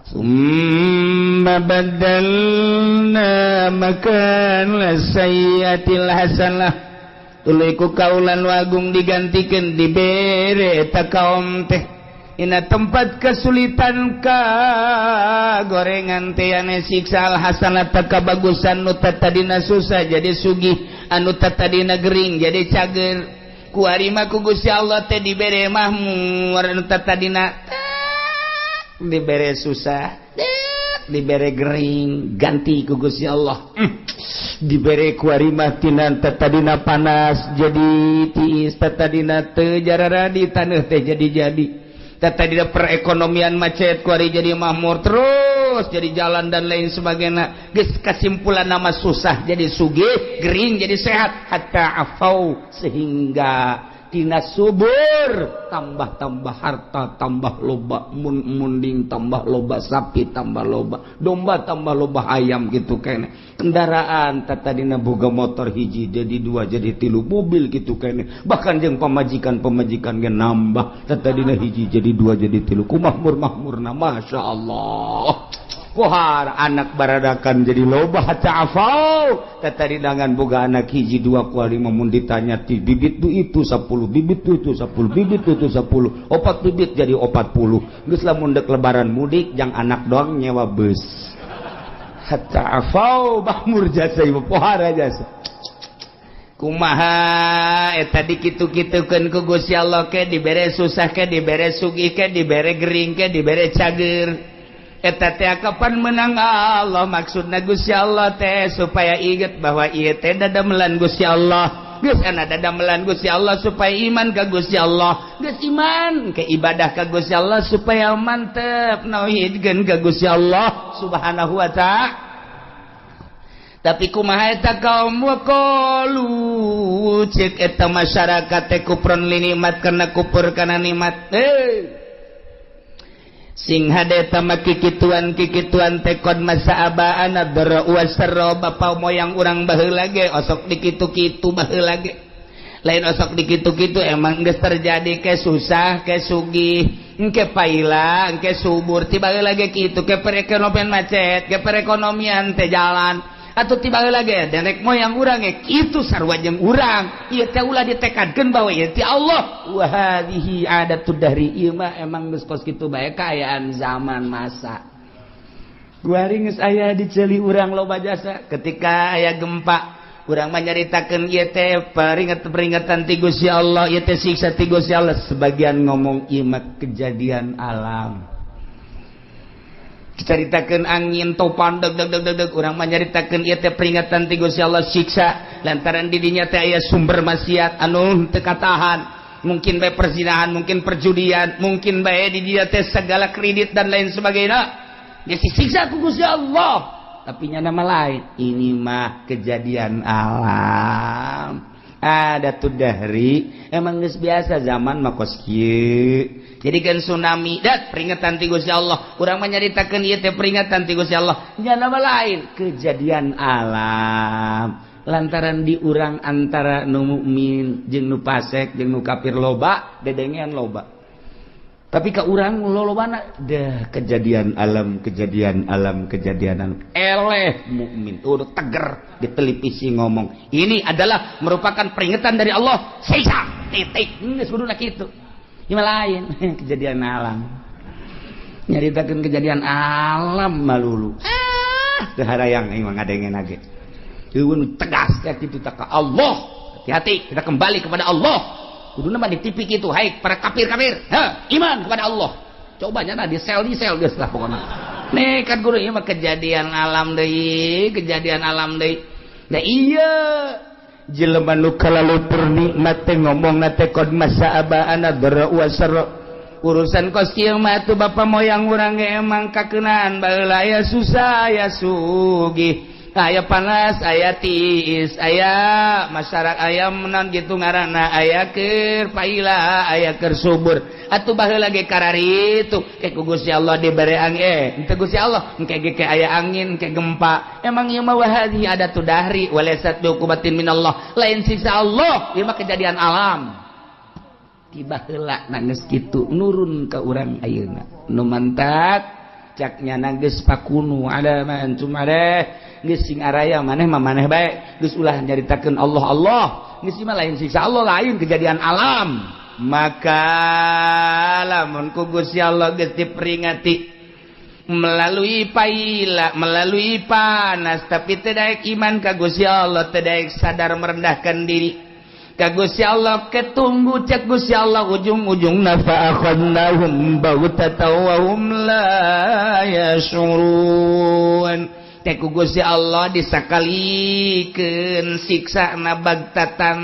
Summa badalna makan sayyatil hasanah tuluy ku kaulan wagung digantikeun dibere eta kaum teh ina tempat kesulitan ka gorengan teh ane siksa al hasanah kabagusan nu tadina susah jadi sugih, anu tadina gering jadi cager. Ku ari mah ku Gusti Allah teh dibere mahmur, anu tadina dibere susah, dibere gering, ganti ku Gusti Allah. Dibere ku ari mah tina tadina panas jadi tiis, tadina teu jarara di taneuh teh jadi-jadi. Tadina perekonomian macet ku ari jadi makmur terus jadi jalan dan lain sebagainya. Geus kesimpulan nama susah jadi sugih, gering jadi sehat, hatta afau sehingga tina subur tambah-tambah harta, tambah loba munding, tambah loba sapi, tambah loba domba, tambah loba ayam gitu kene. Kendaraan tadina boga motor hiji jadi dua jadi tilu, mobil gitu kene. Bahkan jeung pamajikan-pamajikan ge nambah tadina hiji jadi dua jadi tilu. Kumahmur-mahmurna Masya Allah. Kohar anak baradakan jadi loba hatta afau tatadidangan boga anak hiji dua kuali mun ditanya ti bibit du itu 10 bibit du itu 10 bibit du itu 10 opat bibit jadi 40 geus lamun deuk lebaran mudik jang anak doang nyewa bus hatta afau bahmur jasa ieu pohara jasa kumaha eta dikitu-kitukeun ku Gusti Allah ke dibere susah ke dibere sugih ke dibere gering ke dibere cager. Eta teh kapan menang Allah, maksudna Gusti Allah teh supaya inget bahwa ieu teh dadamelan Gusti Allah. Geus ana dadamelan Gusti Allah supaya iman ka Gusti Allah, geus iman ke ibadah ka Gusti Allah supaya mantep nauhidkeun ka Gusti Allah Subhanahu wa ta'ala. Tapi kumaha eta kaum waqalu ceuk eta masyarakat teh kupron li nikmat kana kupur kana nikmat. Sing hade tama kikituan-kikituan tekon masa abaan dara wasarra bapa moyang urang baheula ge osok dikitu-kitu baheula ge. Lain osok dikitu-kitu emang geus terjadi ke susah ke sugih, engke paila, engke subur ti baheula ge kitu ke perekonomian macet, ke perekonomian teh jalan. Atuh ti baheula ge derek moyang urang ge kitu sarua jeung urang. Ieu teh ulah ditekadkeun bahwa ieu ti Allah. Wa hadhihi adatud dahri, ieu mah emang geus kos kitu bae kaayaan zaman masa. Kuari geus aya di ceuli urang loba jasa ketika aya gempa urang mah nyaritakeun ieu teh peringatan ti Gusti Allah, ieu teh siksa ti Gusti Allah. Sebagian ngomong ieu mah kejadian alam. Dicaritakeun angin topan deg deg deg deg deg urang mah nyaritakeun ieu teh peringatan ti Gusti Allah siksa lantaran di dinya teh aya sumber maksiat anu teu katahan, mungkin bae perzinahan, mungkin perjudian, mungkin bae di dinya teh segala kredit dan lain sebagainya. Geus disiksa ku Gusti Allah. Tapi nya nama lain, ini mah kejadian alam. Ada tuh dahri emang geus biasa zaman mah kos kieu. Jadi kan tsunami dat peringatan ti Gusti Allah. Urang mah nyaritakeun ieu teh peringatan ti Gusti Allah. Nya nama lain kejadian alam. Lantaran di urang antara nu mukmin jeung nu fasik jeung nu kafir loba, dedengean loba. Tapi ka urang lolobana dah kejadian alam, kejadian alam, kejadian alam. Eleh mukmin udah teger di televisi ngomong. Ini adalah merupakan peringatan dari Allah. Siksa titik. Geus kuduna kitu. Ieu lain kejadian alam. Nyaritakeun kejadian alam malulu. Ah, teu harayang aing mah ngadengen ge. Eueun tegas ya kitu tak ka Allah. Hati-hati, kita kembali kepada Allah. Kuduna mah di TV kitu, hai para kafir-kafir, ha, iman kepada Allah. Coba nya di sel geus lah pokona. Nih kan guru ieu mah kejadian alam deui, kejadian alam deui. Nah iya jelema nu kalalutur nikmat teh ngomongna teh qad masa abaana dharra wa sarra. Urusan kos kieu mah atuh bapa moyang urang ge emang kakeunaan baheula aya susah aya sugih, aya panas aya tiis, aya masyarakat aya menan gitu ngaranna, aya keur paila aya keur subur. Atuh baheula ge kararitu ke ku Gusti Allah dibere angin, henteu Gusti Allah engke ge ke aya angin ke gempa. Emang ieu mah wahadhi adatu dahri walaysat biuqubatin minallah, lain siksa Allah, ieu mah kejadian alam. Tiba heula geus kitu nurun ka urang ayeuna nu mantak caknya geus pakunu ala ma antum alaih, geus sing araya maneh mah maneh bae, geus ulah nyaritakeun Allah Allah, geus mah lain siksa Allah, lain kejadian alam. Maka lamun ku Gusti Allah geus diperingati melalui paila, melalui panas, tapi teu daek iman ka Gusti Allah, teu daek sadar merendahkan diri ka Gusti Allah, ketunggu cek Gusti Allah ujung-ujungna fa akhadnahum baghtatan wa hum la yashurun. Teh ku Gusti Allah disakalikeun siksana bagtatan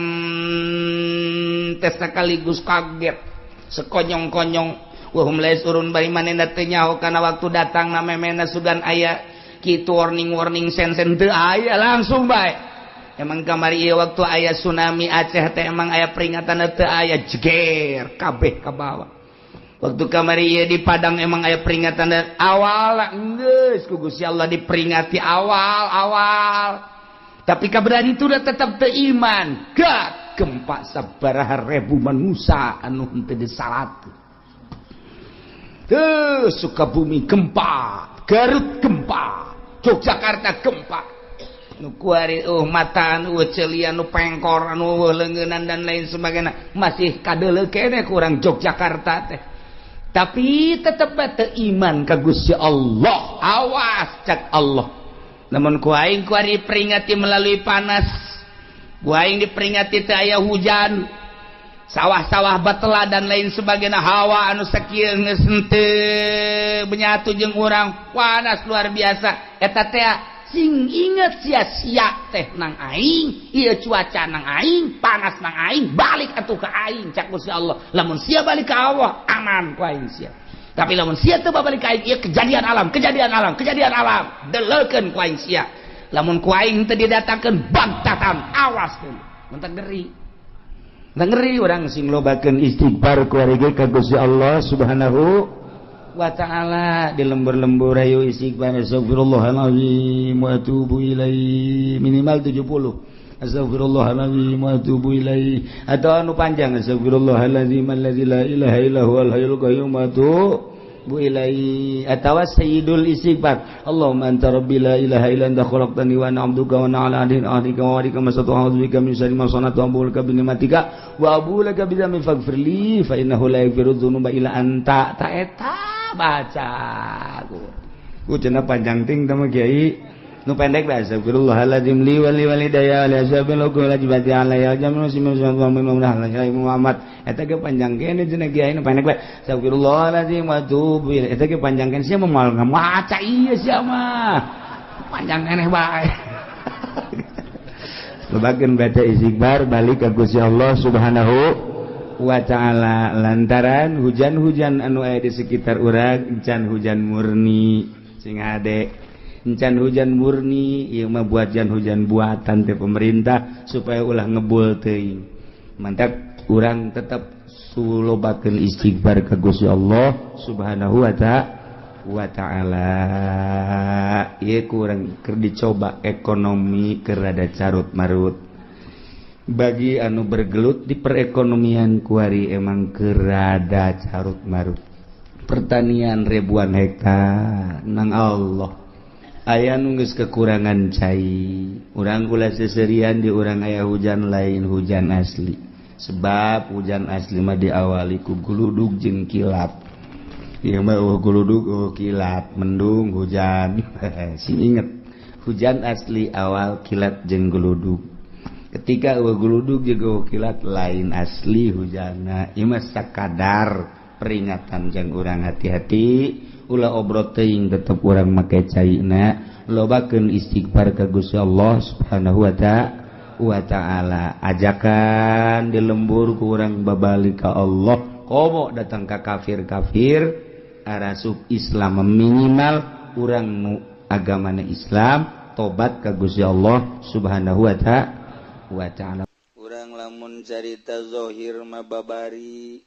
teh sekaligus kaget sekonyong-konyong wa hum la yashurun, bari manehna teu nyaho kana waktu datang na memena sugan aya kitu warning-warning sen-sen teu aya langsung bae. Emang kamari ieu waktu aya tsunami Aceh teh emang aya peringatan teu aya, jeger kabeh ka bawah. Waktu kamari ieu di Padang emang aya peringatan awal geus ku Gusti Allah diperingati awal-awal. Tapi kaberan itu udah tetap teu iman. Gak gempa sabaraha ribu manusia anu henteu disalatkeun. Teu Sukabumi gempa, Garut gempa, Yogyakarta gempa. Nu kuari mata anu celian nu pengkor anu leungeunan dan lain sebagainya masih kadeuleu keneh kurang Yogyakarta teh. Tapi tetep teu iman ka Gusti Allah. Awas cak Allah. Namun ku aing kuari peringati melalui panas. Ku aing diperingati teu aya hujan. Sawah-sawah batela dan lain sebagainya, hawa anu sakieu geus henteu menyatu jeung urang, panas luar biasa. Eta teh sing inget sia-sia teh nang aing, ieu cuaca nang aing, panas nang aing, balik atuh ka aing cak Gusti Allah. Lamun sia balik ka Allah, aman ku aing sia. Tapi lamun sia teu balik ka aing, ieu kejadian alam, kejadian alam, kejadian alam, deleukeun ku aing sia. Lamun ku aing teu didatangkeun bagtatan, awas keun. Mentak ngeri. Ngeri urang sing lobakeun istighfar ku ari ka Gusti Allah Subhanahu wa ta'ala. Di lembur-lembur ayo istighfar, astagfirullahalazim wa atubu ilaih, minimal 70. Astagfirullahalazim wa atubu ilaih, atau anu panjang astagfirullahalazim allazi la ilaha illa huwal hayyul qayyum wa atubu ilaih, atawa sayyidul istighfar, Allahumma anta rabbi la ilaha illa anta khalaqtani wa ana 'abduka wa ana 'ala ahdika wa wa'dika mastata'tu, a'udzu bika min syarri ma sana'tu, abu'u laka bi ni'matika wa abu'u laka bi dzambi faghfir li fa innahu la yaghfiru dzunuba illa anta. Ta eta baca ku cenah panjang ting teh mah kiai nu pendek bae, astagfirullahalazim li wa li walidayya li ashabil wa jibati alayya jamu muslimin wa Muhammad. Eta ge panjang keneh cenah kiai nu pendek bae, astagfirullahalazim wa atubu ilaih. Eta ge panjang keneh sia moal ngamaca ieu sia mah panjang keneh bae. Lobakeun baca istighfar balik ka Gusti Allah Subhanahu wa ta'ala, lantaran hujan-hujan anu aya di sekitar urang can hujan murni sing hade. Encan hujan murni ieu mah buatan hujan buatan teh pemerintah supaya ulah ngebul teuing. Mantap urang tetap sulobakeun istighfar ka Gusti Allah Subhanahu wa ta'ala. Ieu kurang keur dicoba ekonomi keur rada carut marut. Bagi anu bergelut di perekonomian kuari emang keur rada carut marut. Pertanian ribuan hektar nang Allah aya nu geus kekurangan cai. Urang kula seserian di urang aya hujan lain hujan asli. Sebab hujan asli mah diawali ku guludug jeung kilat. Ieu mah eueuh guludug eueuh kilat, mendung hujan. Sing inget, hujan asli awal kilat jeung guludug. Ketika eueuh guludug jeung eueuh kilat lain asli hujanna. Ieu mah sakadar peringatan jeung urang hati-hati, ulah obrot teuing tetep urang make caina, lobakeun istighfar ka Gusti Allah Subhanahu wa ta'ala. Ajakan di lembur ku urang babalik ka Allah, komo datang ka kafir-kafir arasup Islam minimal urang nu agamana Islam tobat ka Gusti Allah Subhanahu wa ta'ala. Urang lamun carita zahir mah babari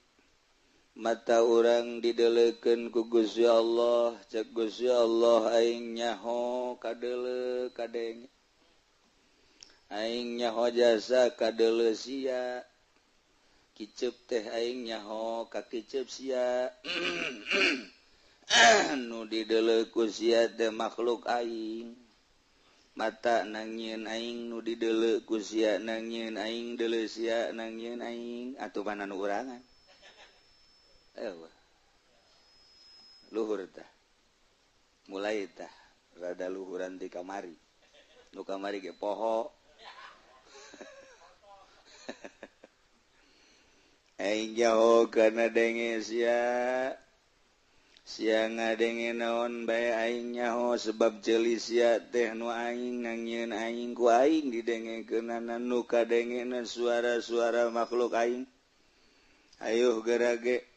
mata urang didelekeun ku Gusti Allah, cek Gusti Allah aing nyaho kadeuleu kadenge, aing nyaho jasa kadeuleu sia, kiceup teh aing nyaho ka kiceup sia. Nu dideuleu ku sia teh makhluk aing, mata nangieun aing nu dideuleu ku sia nangieun aing, deuleu sia nangieun aing, atuh mana nu urangan. Luhur tah mulai tah rada luhuran di kamari, nu kamari ge poho. Aing jaho kana denge sia, sia ngadenge naon bae aing nyaho sebab ceuli sia teh nu aing nangieun aing ku aing didengekeunana nu kadengena suara-suara makhluk aing. Ayuh gerage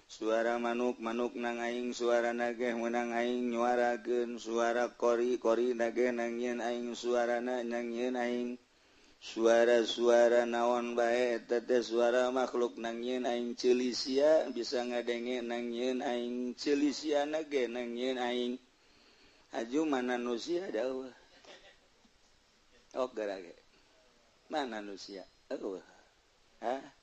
suara manuk-manuk nang aing, suara nageh menang aing nyuarakeun, suara kori-kori nageh nangieun aing, suarana nangieun aing, suara-suara naon bae eta teh suara makhluk nangieun aing, ceuli sia bisa ngadenge nangieun aing, ceuli sia nageh nangieun aing. Aju mana nu sia da eueuh. Oh gerage mana nu sia eueuh. Hah?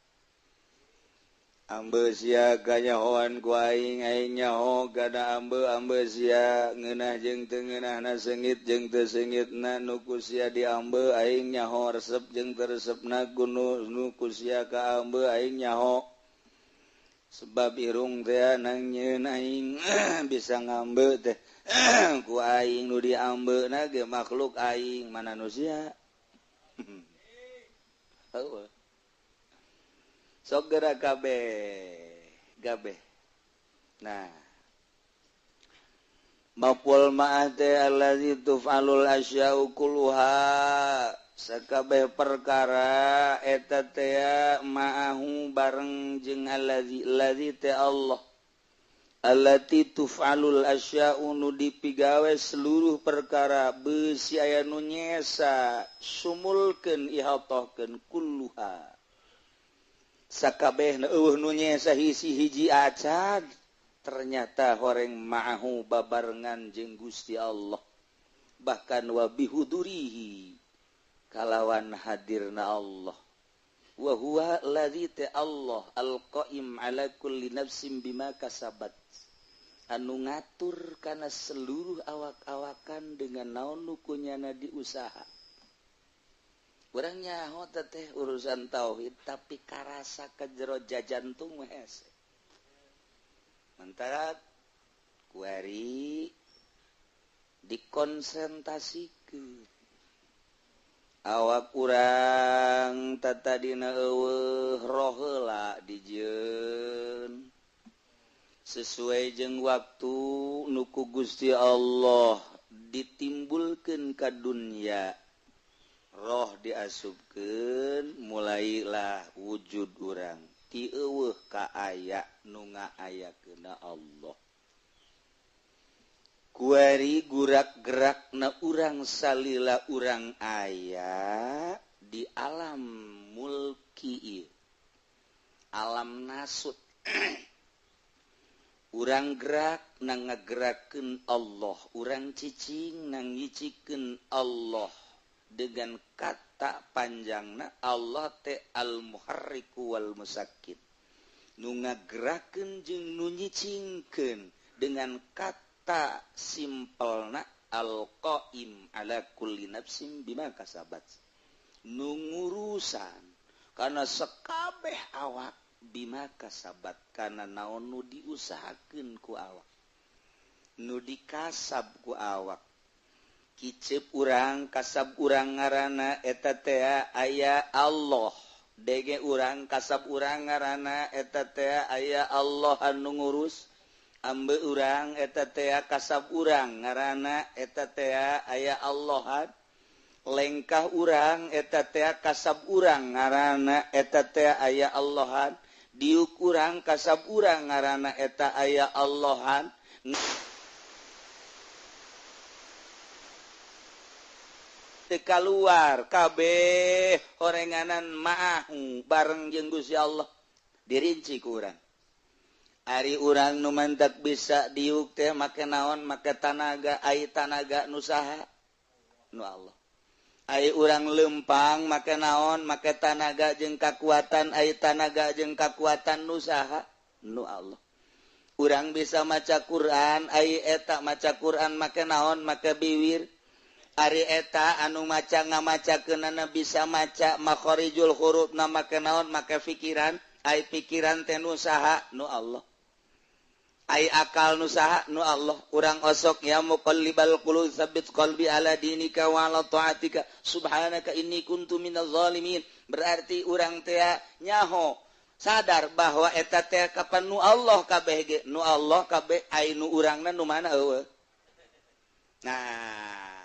Ambe sia kanyahoan ku aing, aing nyaho kana ambe, ambe sia ngeunah jeung teu ngeunahna, seungit jeung teu seungitna, nu ku sia diambe aing nyaho, resep jeung teu resepna ku nu ku sia ka ambe aing nyaho. Sebab irung teh nangieun aing bisa ngambe teh ku aing nu diambeuna ge makhluk aing, mana nu sia. Heueuh. Sok gerak kabeh gabeh. Nah, maqul ma'ah teh allazi tuf'alul asya'u kulluha, sakabeh perkara eta teh ma'ahu bareng jeung allazi, allazi teh Allah, allati tuf'alul asya'u nu dipigawe seluruh perkara beusi aya nu nyesa sumulkeun ihatohkeun kulluha sakabehna eueuh nu nyesa hiji-hiji acan. Ternyata horeng ma'ahu babarengan jeung Gusti Allah, bahkan wa bihudurihi kalawan hadirna Allah, wa huwa allazi ta Allah alqaim ala kulli nafsin bima kasabat, anu ngatur kana seluruh awak-awakan dengan naon nu kunyana diusaha. Urang nyaho teh urusan tauhid tapi karasa ka jero jajantung mah hese. Mentara kuari dikonsentrasikeun awak urang tatadina eueuh roh heula dijieun sesuai jeung waktu nu ku Gusti Allah ditimbulkeun ka dunya, roh diasupkeun mulailah wujud urang ti eueuh ka aya nu ngaayakeunna Allah. Kuari Kuari gurak-gerak na urang salila urang aya di alam mulki, alam nasut. Urang gerak na ngagerakeun Allah, urang cicing na ngicikeun Allah. Dengan kata panjangna Allah teh al-muharriku wal musakkit, nu ngagerakeun jeung nu nyicingkeun. Dengan kata simpelna al-qaim ala kulli nafsin bima kasabat, nu ngurusan kana sekabeh awak bima kasabat, kana naon nu diusahakeun ku awak, nu dikasab ku awak. Kicep urang kasab urang ngaranna eta teh aya Allah, dege urang kasab urang ngaranna eta teh aya Allah anu ngurus. Ambe urang eta teh kasab urang ngaranna eta teh aya Allah. Lengkah urang eta teh kasab urang ngaranna eta teh aya Allahan. Diuk urang kasab urang ngaranna eta aya Allahan. Teu kaluar kabeh horenganan ma'ahu bareng jeung Gusti Allah, dirinci ku urang. Ari urang nu mantak bisa diuk teh make naon, make tanaga, ai tanaga nu saha? Nu Allah. Ai urang lempang make naon, make tanaga jeung kakuatan, ai tanaga jeung kakuatan nu saha? Nu Allah. Urang bisa maca Quran, ai eta maca Quran make naon, make biwir. Ari eta anu maca ngamacakeunana bisa maca makharijul hurufna make naon, make pikiran, ai pikiran teh nu saha? Nu Allah. Ai akal nu saha? Nu Allah. Urang osok ya muqallibal qulub tsabbit qalbi ala dinika wa ala taatika subhanaka inni kuntu minaz zalimin. Berarti urang teh nyaho sadar bahwa eta teh kapan nu Allah kabeh ge, nu Allah kabeh, ai nu urangna nu mana eueuh. Nah,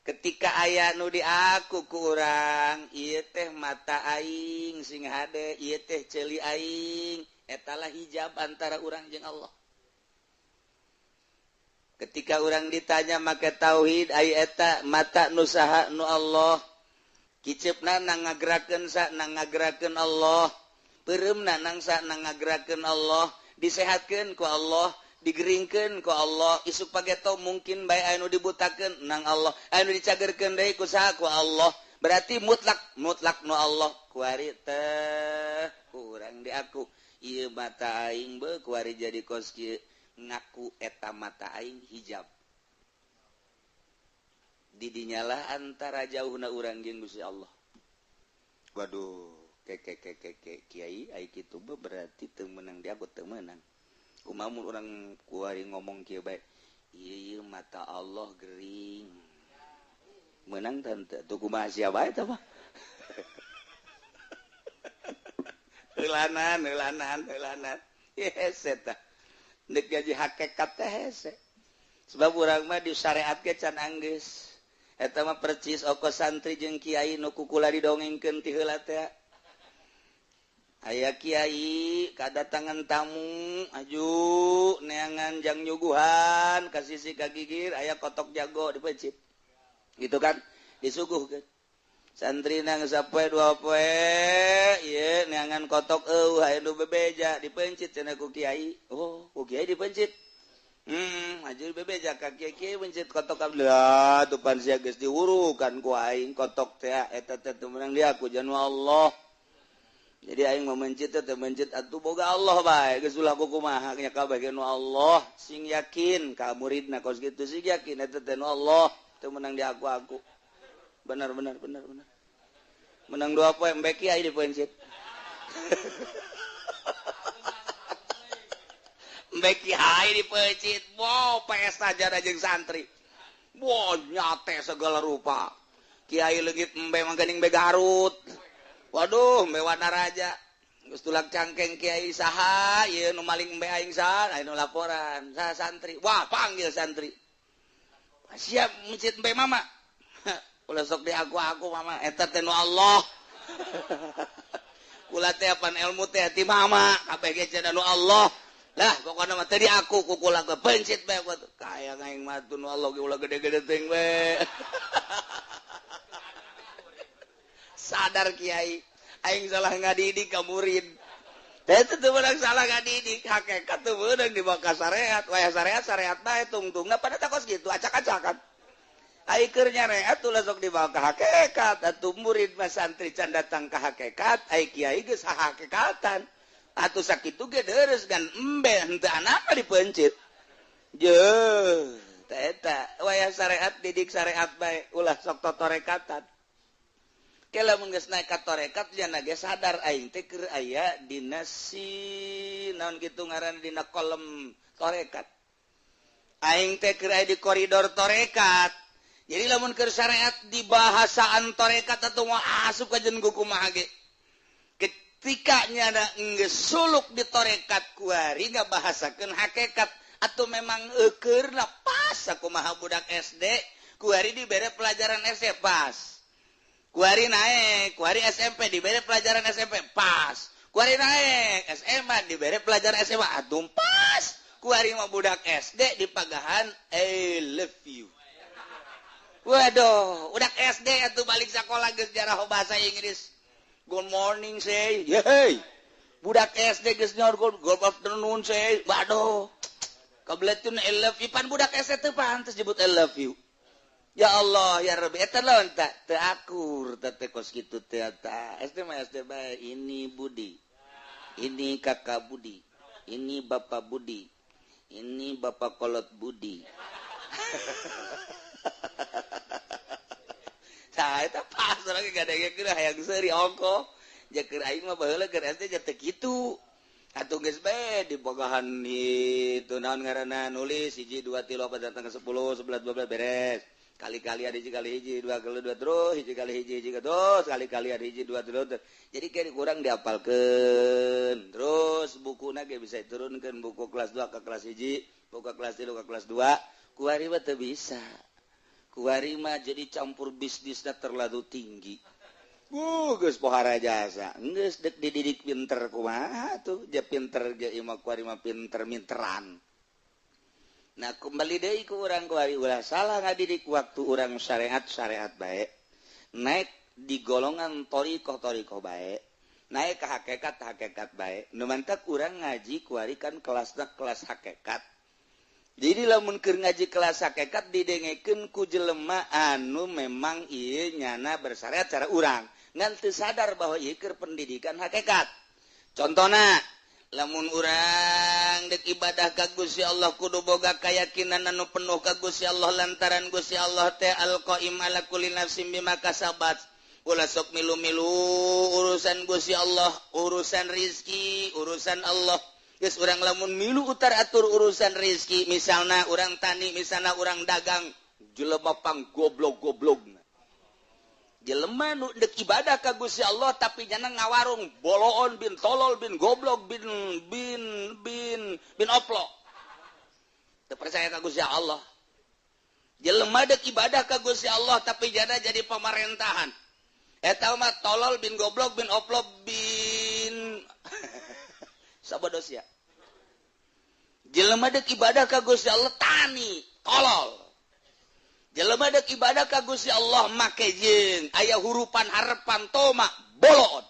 ketika aya nu diaku ku urang, ieu teh mata aing sing hade, ieu teh ceuli aing, etalah hijab antara urang jeung Allah. Ketika urang ditanya make tauhid, ai eta mata nu saha? Nu Allah. Kiceupna na ngagerakeun sa, na ngagerakeun Allah. Peureumna nangsa na ngagerakeun Allah, disehatkeun ku Allah, digeringkeun ku Allah. Isuk pageto mungkin bae anu dibutakeun nang Allah, anu dicagerkeun deui ku saha? Ku Allah. Berarti mutlak mutlak nu Allah. Kuari teh ku urang diaku ieu mata aing be kuari jadi kos kieu, ngaku eta mata aing hijab. Didinyalah antara jauhna urang jeung Gusti Allah. Waduh, ke ke ke ke kiai ai kitu be berarti teu meunang diaku, teu meunang. Kumaha mun urang kuari ngomong kieu bae, ieu mata Allah gering. Menang tante tuh kumaha sia bae tah mah. Heulanan heulanan heulanan. Hese tah. Deuk gaji hakikat teh hese. Sebab urang mah di syariat ge can anggeus. Eta mah percis oko santri jeung kiai nu kukula didongengkeun ti heula teh. Aya kiai kadatangan tamu aju neangan jang nyuguhan ka sisi ka gigir aya kotok jago dipecit. Gitu kan disuguhkeun. Santri nang sapoe dua poe ieu neangan kotok eueuh aya nu bebeja dipencit cenah ku kiai. Oh, ku kiai dipencit. Aju bebeja ka kiai pencit kotok ablah tuh pan sia geus diwurukan ku aing kotok teh eta teh teu meunang diaku janu Allah. Jadi aing memencit teh mencit atuh boga Allah bae geus ulah kumaha nya kabeh nu Allah sing yakin ka muridna kos kitu sing yakin eta teh nu Allah teu meunang di aku-aku. Benar benar benar benar. Menang dua poe embe kiai dipencit. Embe kiai dipencit. Wow, pesta jada jeung santri. Wow, nyate segala rupa. Kiai leungit embe mangkening be Garut. Waduh, embe Wanaraja. Geus tulak cangkeng kiai saha, ieu nu maling embe aing saha, aya nu laporan, saha santri. Wah, panggil santri. Siap mencit embe mama. Ulah sok di aku-aku mama, eta teh nu Allah. Kula teh apan ilmu teh ti mama, kabeh ge cenah nu Allah. Lah pokokna mah tadi aku kukula ge pencit bae kaya aing mah tun Allah ge ulah gede-gede teuing we. Sadar kiai aing salah ngadidik ka murid. Teh teu meunang salah ngadidik, hakikat teu meunang dibawa ka syariat. Wayah syariat syariat bae tungtungna pada takos kitu acak-acakan. Ai keur nyareat ulah sok dibawa ka hakikat, atuh murid mah santri can datang ka hakikat, ai kiai geus hakikatan. Atuh sakitu ge deres dan embe henteu anapa dipencit. Jeuh, teh eta wayah syariat didik syariat bae ulah sok totorekatan. Ke lamun geus naik ka torekat jana ge sadar aing teh keur aya dina si naon kitu ngaranna dina kolom torekat. Aing teh keur aya di koridor torekat. Jadi lamun keur syariat di bahasaan torekat atuh moal asup ka jeung kumaha ge. Ketika nyana geus suluk di torekat kuari ngabahasakeun hakikat atau memang eukeurna pas sakumaha budak SD kuari dibere pelajaran SD pas. Kuari naik, kuari SMP dibere pelajaran SMP pas. Kuari naik SMA dibere pelajaran SMA atuh pas. Kuari mah budak SD dipagahan I love you. Waduh, budak SD atuh balik sekolah geus jarah bahasa Inggris. Good morning say. Yeay. Budak SD geus nyaur good afternoon say. Waduh. Kabeletun I love you pan budak SD teu pantes nyebut I love you. Ya Allah ya Rabbi eta lawan tak teu akur teh kos kitu teh eta. SD mah SD bae, ini Budi. Ini kakak Budi. Ini bapak Budi. Ini bapak kolot Budi. Nah, eta pas lagi gadegekeun hayang seuri ongko. Jeung aing mah baheula keur SD teh kitu. Atuh geus bae dibogahan itu naon ngaranna nulis 1 2 3 4 datang ke 10 11 12 beres. Kali-kali ada hiji kali hiji 2 kali 2 terus hiji kali hiji hiji terus kali-kali ada hiji 2 terus. Jadi kayak kurang diapalkeun. Terus bukuna ge bisa diturunkeun buku kelas 2 ke kelas 1, buku kelas 3 ke kelas 2. Kuari mah teu bisa. Kuari mah jadi campur bisnisna terlalu tinggi. Geus pohara jasa. Geus dek dididik pinter kumaha tuh, dia pinter ge imah kuari mah pinter minteran. Nah, kembali deui ku urang kuari ulah salah ngadidik waktu urang syariat-syariat bae. Naik di golongan thariqah-thariqah bae. Naik ke hakikat-hakikat bae. Nu mantak urang ngaji kuari kan kelasna kelas hakikat. Jadi lamun keur ngaji kelas hakikat didengekeun ku jelema anu memang ieu nyana bersyariat cara urang. Ngan teu sadar bahwa ieu keur pendidikan hakikat. Contona lamun urang dek ibadah ka Gusti Allah kudu boga kayakinan anu penuh ka Gusti Allah lantaran Gusti Allah teh al-qaim ala kulli nafsin bima kasabat. Ulah sok milu-milu urusan Gusti Allah, urusan rizki, urusan Allah. Geus urang lamun milu utar atur urusan rizki, misalna urang tani, misalna urang dagang, jelema pang goblok-goblokna. Jelema nu dek ibadah ka Gusti Allah tapi nyana ngawarung boloon bin tolol bin goblok bin bin bin bin oplo. Teu percaya ka Gusti Allah. Jelema dek ibadah ka Gusti Allah tapi jana jadi pemerintahan. Eta mah tolol bin goblok bin oplo bin sabodos ya. Jelema dek ibadah ka Gusti Allah tani tolol. Jelema dek ibadah ka Gusti Allah make jeung aya hurupan harepan toma bolon.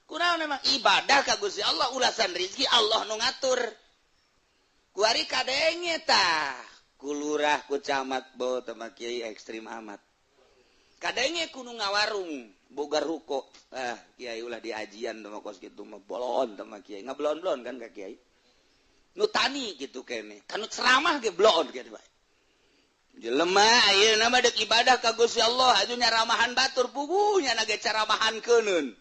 Kunaon memang ibadah ka Gusti Allah ulasan rizki Allah nu ngatur. Kuari kadenge tah ku lurah ku camat bo teh mah kiai ekstrim amat. Kadenge kudu ngawarung boga ruko. Ah kiai ulah diajian teh mah kos kitu mah bolon teh mah kiai. Ngablon-blon kan ka kiai. Nu tani kitu kene. Kanu ceramah ge blon kitu bae. Jelema ayeuna mah deuk ibadah ka Gusti Allah aju nyaramahan batur puguh nya ge caramahan keuneun.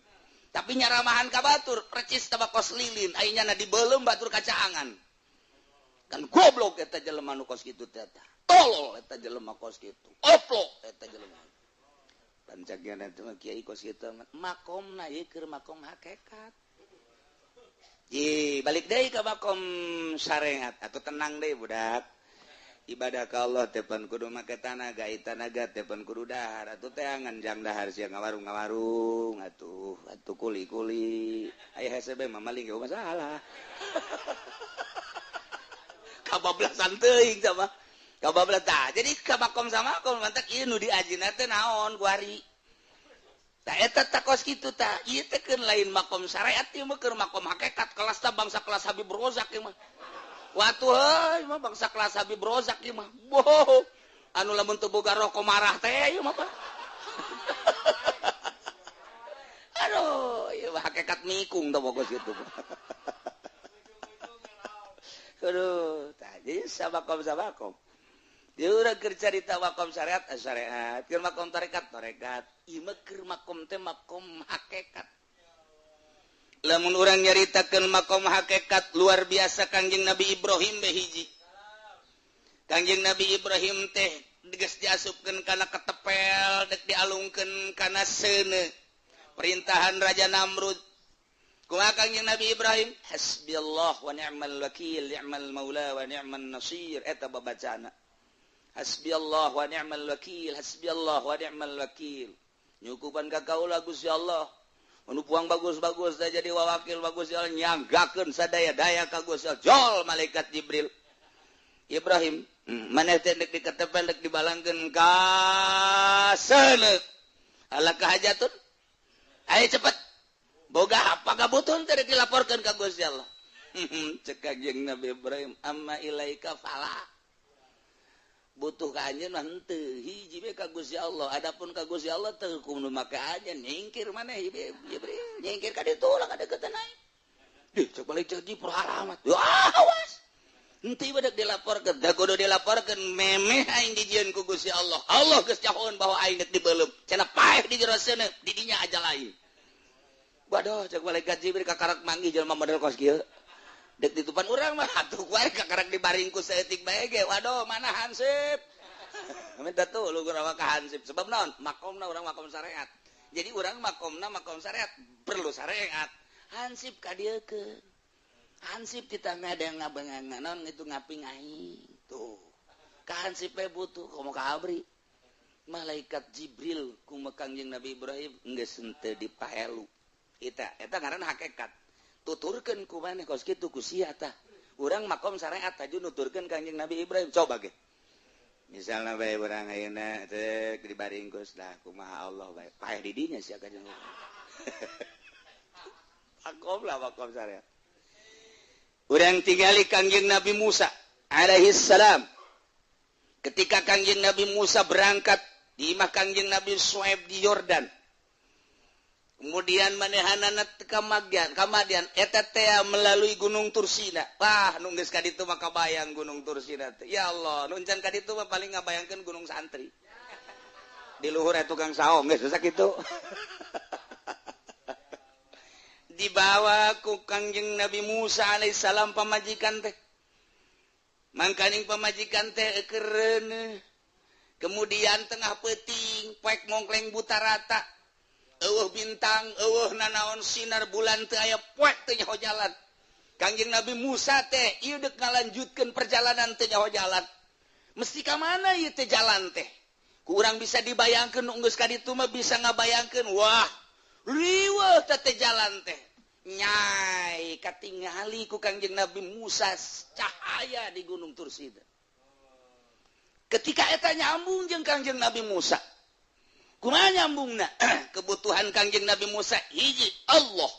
Tapi nyaramahan ka batur percis teh kos lilin aya nyana dibeuleum batur kacaangan. Kan goblok eta jelema nu kos kitu teh eta. Tolol eta jelema kos kitu. Oplok eta jelema. Pancagna teh mah kiai kos kitu makomna ieu keur makom hakikat. Ye, balik deui ka makom syariat atuh tenang deui budak. Ibadah ka Allah teh pan kudu make tanaga, tanaga teh pan kudu dahar. Atuh teangan jang dahar sia ngawarung-ngawarung atuh, atuh kuli-kuli. Aya hese bae mah maling ge masalah. Kabablasan teuing sama. Kabablas tah. Jadi ka makom sama makom mantak ieu nu diajina teh naon kuari. Tah eta tah kos kitu tah. Ieu teh keun lain makom syariat ieu mah keur makom hakikat kelas tah bangsa kelas Habib Rozak ieu mah. Watu heuy mah bangsa kelas Habib Rozak ieu mah. Boh, anu lamun teu boga rokok marah teh ieu mah Pak. Aduh, ieu mah hakikat mikung tah pokos kitu. Aduh, tah jadi sabakom sabakom. Dia urang keur carita makom syariat, syariat, keur makom tarekat, tarekat. Ieu mah keur makom teh makom hakikat. Lamun urang nyaritakeun makom hakikat luar biasa Kangjeng Nabi Ibrahim be hiji. Kangjeng Nabi Ibrahim teh geus diasupkeun kana ketepel, dek dialungkeun kana seuneu. Perintahan Raja Namrud. Kumaha Kangjeng Nabi Ibrahim? Hasbiyallah wa ni'mal wakil, ni'mal maula wa ni'man nasir. Eta babacana. Hasbiyallah wa ni'mal wakil, hasbiyallah wa ni'mal wakil. Nyukupan ka kaula Gusti Allah. Anu puang bagus-bagus teh jadi wawakil bagus ya Allah, nyanggakeun sadaya-daya ka Gusti Allah. Jol malaikat Jibril. Ibrahim, maneh teh dek diketepel dek dibalangkeun ka seuneu. Ala kahajatun? Ayo cepet. Boga apa kabutuhan teh dilaporkeun ka Gusti Allah. Cek Kangjeng Nabi Ibrahim, amma ilaika fala. Butuh ka anjeun mah henteu, hiji we ka Gusti Allah. Adapun ka Gusti Allah teu hukum nu make anjeun, nyingkir maneh Jibril, nyingkir ka ditu lah ka deuketan aing. Dih, cek balik cek Jibril alamat. Wah, awas. Henteu ieu dek dilaporkeun, da kudu dilaporkeun memeh aing dijieun ku Gusti Allah. Allah geus cahoeun bahwa aing dek dibeuleum. Cenah paeh di jero seuneu, di dinya aja lain. Waduh, cek malaikat Jibril kakarak manggih jelema model kos kieu. Dek ditupan urang mah atuh kuari kakarak dibaring ku saeutik bae ge. Waduh, mana hansip? Minta tuh lu urang ka hansip. Sebab naon? Makomna urang makom syariat. Jadi urang makomna makom syariat, perlu syariat. Hansip ka dieu ke. Hansip kita ada yang ngabengangan naon itu ngaping aing. Tuh. Ka hansip we butuh komo ka abri. Malaikat Jibril kumaha Kangjeng Nabi Ibrahim geus henteu dipaelu. Eta eta ngaranna hakikat. Tuturkeun ku maneh kos kitu ku sia tah. Urang makom syariat aju nuturkeun Kangjeng Nabi Ibrahim coba ge. Misalna bae urang ayeuna teh dibaringkus lah kumaha Allah bae. Paeh di dinya sia Kangjeng. Makom lah makom syariat. Urang tingali Kangjeng Nabi Musa alaihi salam. Ketika Kangjeng Nabi Musa berangkat di imah Kangjeng Nabi Suaib di Yordan. Kemudian manehanana ka Madian eta teh melalui Gunung Tursina. Wah, nu geus ka ditu mah kabayang Gunung Tursina teh. Ya Allah, nu encan ka ditu mah paling ngabayangkeun Gunung Santri. Di luhur aya tukang saung geus sakitu. Dibawa ku Kangjeng Nabi Musa alaihissalam pamajikan teh. Mangkaning pamajikan teh eukereun. Kemudian tengah peuting poek mongkleng buta rata. Eueuh bintang, eueuh nanaon sinar bulan teu aya poek teu nyaho jalan. Kangjeng Nabi Musa teh ieu deuk ngalanjutkeun perjalanan teu nyaho jalan. Mesti ka mana ieu teh jalan teh? Ku urang bisa dibayangkeun nu geus ka ditu mah bisa ngabayangkeun, wah, riweuh teh teh jalan teh. Nyai katingali ku Kangjeng Nabi Musa cahaya di Gunung Tursida. Ketika eta nyambung jeung Kangjeng Nabi Musa. Kumaha nyambungna? Kebutuhan Kangjeng Nabi Musa hiji Allah.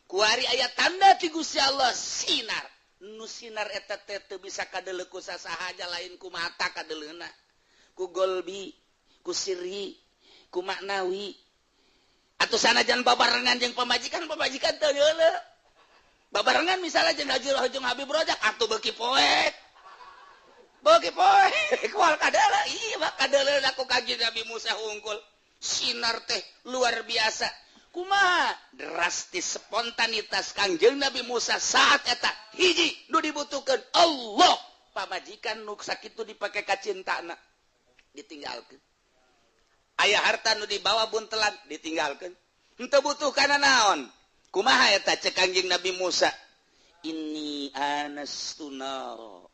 Kuari aya tanda ti Gusti Allah sinar. Nu sinar eta teh teu bisa kadeuleu ku sasaha lain ku mata kadeleuna. Ku golbi, ku sirri, ku maknawi. Atuh sanajan babarengan jeung pamajikan, pamajikan teu deuleu. Babarengan misalnya jeung Haji jeung Habib Rozak atuh beuki poek. Beuki poek kual kadeleuna, ieu mah kadeleuna ku Kangjeng Nabi Musa hungkul. Sinar teh luar biasa. Kumaha drastis spontanitas Kangjeng Nabi Musa saat eta hiji nu dibutuhkeun Allah. Pamajikan nu sakitu dipake kacintana ditinggalkeun. Aya harta nu dibawa buntelan ditinggalkeun. Henteu butuh kana naon? Kumaha eta cek Kangjeng Nabi Musa? Inni anastu nara.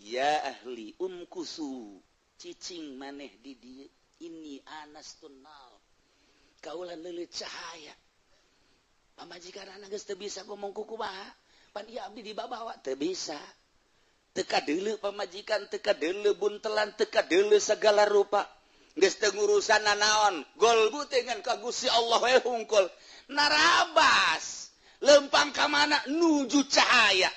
Ya ahli umkusu cicing maneh di dieu ini anastun nar kaula leuleut cahaya. Pamajikan anak geus teu bisa ngomong kukumaha pan ieu abdi dibabawa teu bisa. Teu kadeuleu pamajikan, teu kadeuleu buntelan, teu kadeuleu segala rupa. Geus teu ngurusan nanaon, golbu teh ngan ka Gusti Allah we hungkul. Narabas lempang ka mana nuju cahaya.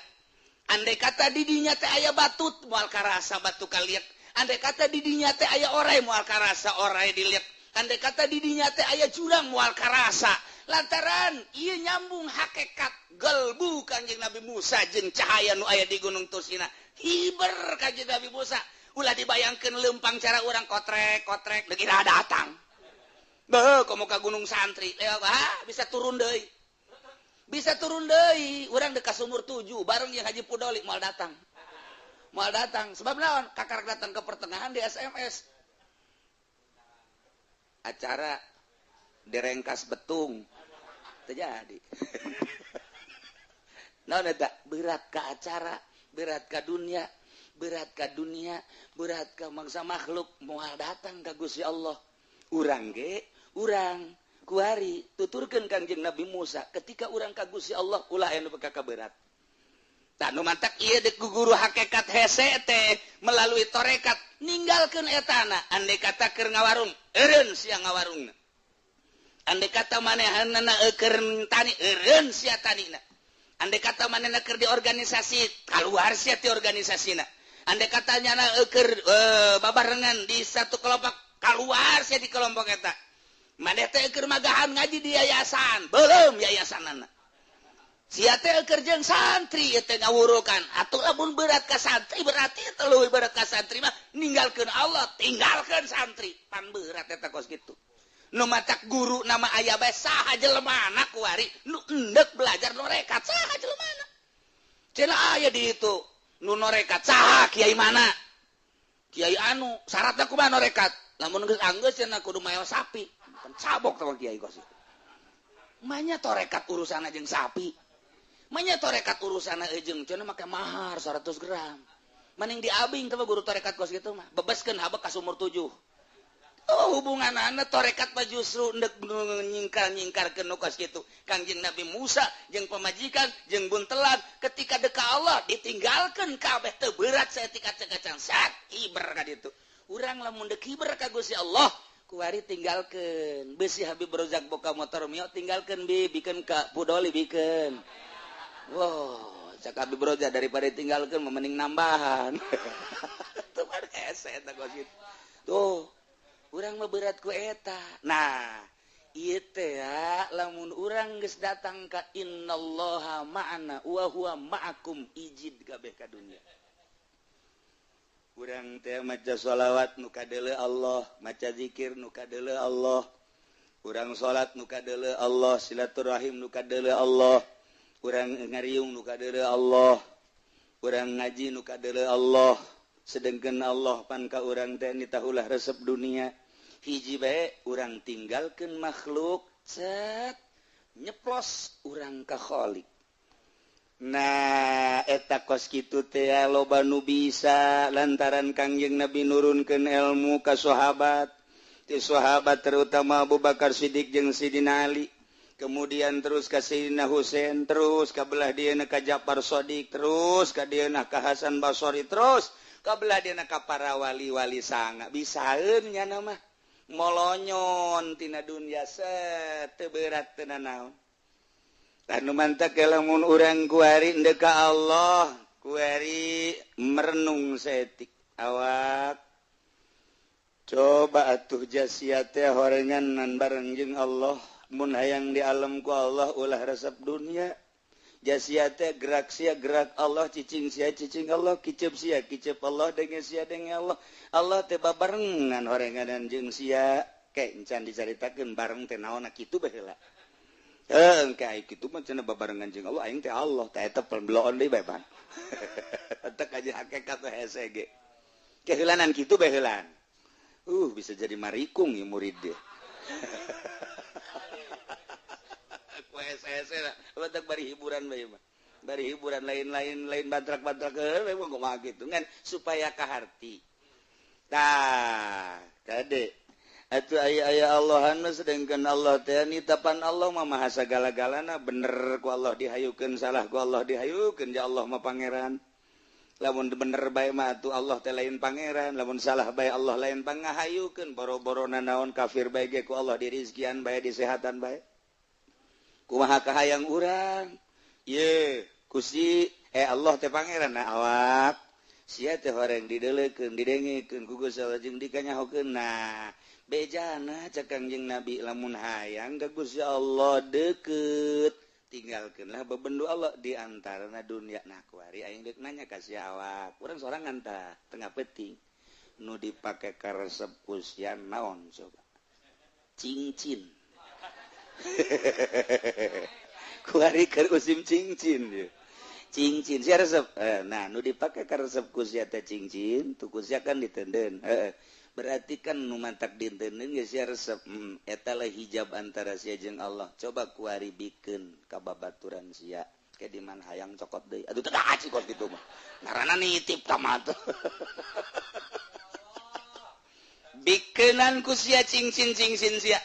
Andai kata didinya teh aya batu moal karasa batu kaliak. Andai kata didinya teh aya orai moal karasa orai diliak. Andai kata didinya teh aya jurang moal karasa. Lantaran ieu nyambung hakikat gelbu Kanjeng Nabi Musa jeung cahaya nu aya di Gunung Tursina. Hiber Kanjeng Nabi Musa. Ulah dibayangkeun lempang cara urang kotrek-kotrek deui datang. Beuh komo ka Gunung Santri. Ah, bisa turun deui. Bisa turun deui, urang deuk ka sumur 7 bareng jeung Haji Pudoli moal datang. Moal datang sebab naon? Kakarak datang ke pertengahan di SMS. Acara direngkas betung. Terjadi. Naon eta? Berat ka acara, berat ka dunia, berat ka dunia, berat ka mangsa makhluk, moal datang ka Gusti Allah. Urang ge, urang kuari tuturkeun Kangjeng Nabi Musa ketika urang ka Gusti Allah ulah aya nu berat. Tah nu mantak ieu deuk guru hakikat hese teh melalui torekat ninggalkeun etana. Andai kata keur ngawarung, eureun sia ngawarungna. Andai kata manehanna keur tani, eureun sia tanina. Andai kata manehna keur di organisasi, kaluar sia ti organisasina. Andai kata nyana keur babarengan di satu kelompok, kaluar sia di kelompok eta. Maneh teh keur magahan ngaji di yayasan, belum yayasanana. Sia teh keur jeung santri ieu teh ngawurukan. Atuh lamun berat ka santri berarti teh leuwih berat ka santri mah ninggalkeun Allah, tinggalkeun santri. Pan berat eta kos kitu. Nu matak guru nama aya bae saha jelemana kuari nu endek belajar norekat saha jelemana. Cenah aya di itu nu norekat saha kiai mana? Kiai anu syaratna kumaha norekat? Lamun geus anggeus cenah kudu mael sapi. Cabok sama kiai kos itu. Manya torekat urusan jeung sapi. Manya torekat urusan jeung cenah make mahar 100 gram. Mending diabing teh guru torekat kos gitu mah. Bebeskeun habek ka sumur 7. Oh hubunganana torekat mah justru endek nyingkar-nyingkarkeun nu kos kitu. Kangjeng Nabi Musa jeung pamajikan jeung buntelan ketika deka Allah ditinggalkeun kabeh teu berat saeutik kacang sat hiber ka ditu. Urang lamun deuk hiber ka Gusti Allah kuari tinggalkeun besi Habib Rozak boka motor mio tinggalkeun bi bikeun ka Pudoli bikeun. Wow, cak Habib Rozak daripada tinggalkeun mending nambahan. Tuh mah hese eta kos kitu. Tuh, urang mah berat ku eta. Nah, ieu teh ya lamun urang geus datang ka innallaha ma'ana wa huwa ma'akum ijid kabeh ka dunya. Urang teh maca sholawat nu kadeuleu Allah, maca zikir nu kadeuleu Allah, urang salat nu kadeuleu Allah, silaturahim nu kadeuleu Allah, urang ngariung nu kadeuleu Allah, urang ngaji nu kadeuleu Allah. Sedengkeun Allah pan ka urang teh nitahulah resep dunia. Hiji bae urang tinggalkeun makhluk, cet nyeplos urang ka Khalik. Nah eta kos kitu teh loba nu bisa lantaran Kangjeng Nabi nurunkeun ilmu ka sahabat. Ti sahabat terutama Abu Bakar Siddiq jeung Sidina Ali, kemudian terus ka Sidina Husain, terus ka belah dieuna ka Ja'far Shadiq, terus ka dieuna ka Hasan Basri, terus ka belah dieuna ka para wali-wali sanga. Bisaeun nya mah molonyon tina dunya set teu berat teu nanaon. Anu mantak lamun urang kuari ndek ka Allah, kuari merenung saeutik awak. Coba atuh jasia teh horenganan bareng jeung Allah, mun hayang di alam ku Allah ulah resep dunia. Jasia teh gerak sia gerak Allah, cicing sia cicing Allah, kicep sia kicep Allah, denge sia denge Allah. Allah teh babarengan horenganan jeung sia. Ke encan dicaritakeun bareng teh naonna kitu bae heula. Kayak gitu mah cenah babarengan jeung Allah, aing teh Allah, teh eta peloon deui bae pan. Entek aja hakikat teh hese ge. Keheulanan kitu bae heulaan. Bisa jadi marikung ya murid dia. Ku hese-hese lah, batak bari hiburan bae mah. Bari hiburan lain-lain lain bantrak-bantrak heuh kumaha kitu ngan supaya kaharti. Tah, kade atuh aya-aya Allahan sedangkan Allah teh nitapan Allah mah maha sagala-galana, bener ku Allah dihayukeun, salah ku Allah dihayukeun, ya Allah mah pangeran. Lamun bener bae mah atuh Allah teh lain pangeran, lamun salah bae Allah lain pangahayukeun, boro-boro nanaon kafir bae ge ku Allah dirizkian bae, disehatan bae. Kumaha kahayang urang? Ye, Gusti Allah teh pangeran nah awak. Sia teh horeng dideulekeun, didengekeun ku Gusti Allah jeung dikanyahokeun. Nah, bejana cek Kangjeng Nabi lamun hayang ka Gusti Allah deukeut, tinggalkeunlah bebendu Allah di antarana dunia. Nah, kuari aing deuk nanya ka sia awak. Urang sorangan tah tengah peuting. Nu dipake karesep ku sia naon coba? Cincin. Kuari keur usim cincin ieu. Cincin sia resep. Nah, nu dipake karesep ku sia teh cincin, tu ku sia kan ditenden. Berarti kan nu mantak dinteun geus sia resep. Eta lah hijab antara sia jeung Allah. Coba kuari bikeun ka babaturan sia. Ke di mana hayang cokot deui. Aduh teu kaci kos kitu mah. Ngaranna nitip ka mah tuh. Bikeunan ku sia cincin-cincin sia.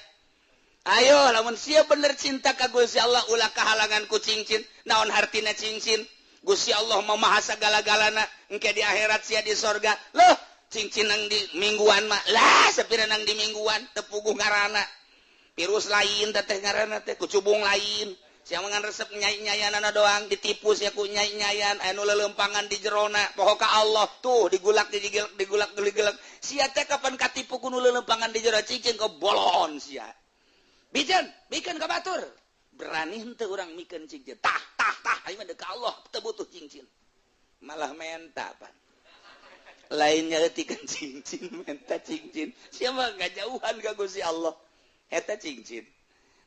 Ayo lamun sia bener cinta ka Gusti Allah ulah kahalangan ku cincin. Naon hartina cincin? Gusti Allah mah maha sagala-galana. Engke di akhirat sia di sorga. Loh, cincin nang di mingguan mah. Lah, sapira nang di mingguan teu puguh ngaranna. Virus lain teh ngaranna teh kucubung lain. Sia mah ngan resep nyai-nyayanana doang, ditipu sia ku nyai-nyayan anu leuleumpangan di jerona. Poho ka Allah tuh digulak digigilek digulak digigilek. Sia teh kapan katipu ku nu leuleumpangan di jero cincin keboloon sia. Bijen, bikin ka batur. Berani henteu urang mikeun cincin. Tah, tah, tah, aing mah deuk ka Allah teu butuh cincin. Malah menta pan. Lainnya leutikkeun cincin, menta cincin. Sia mah ngajauhan ka Gusti Allah. Eta cincin.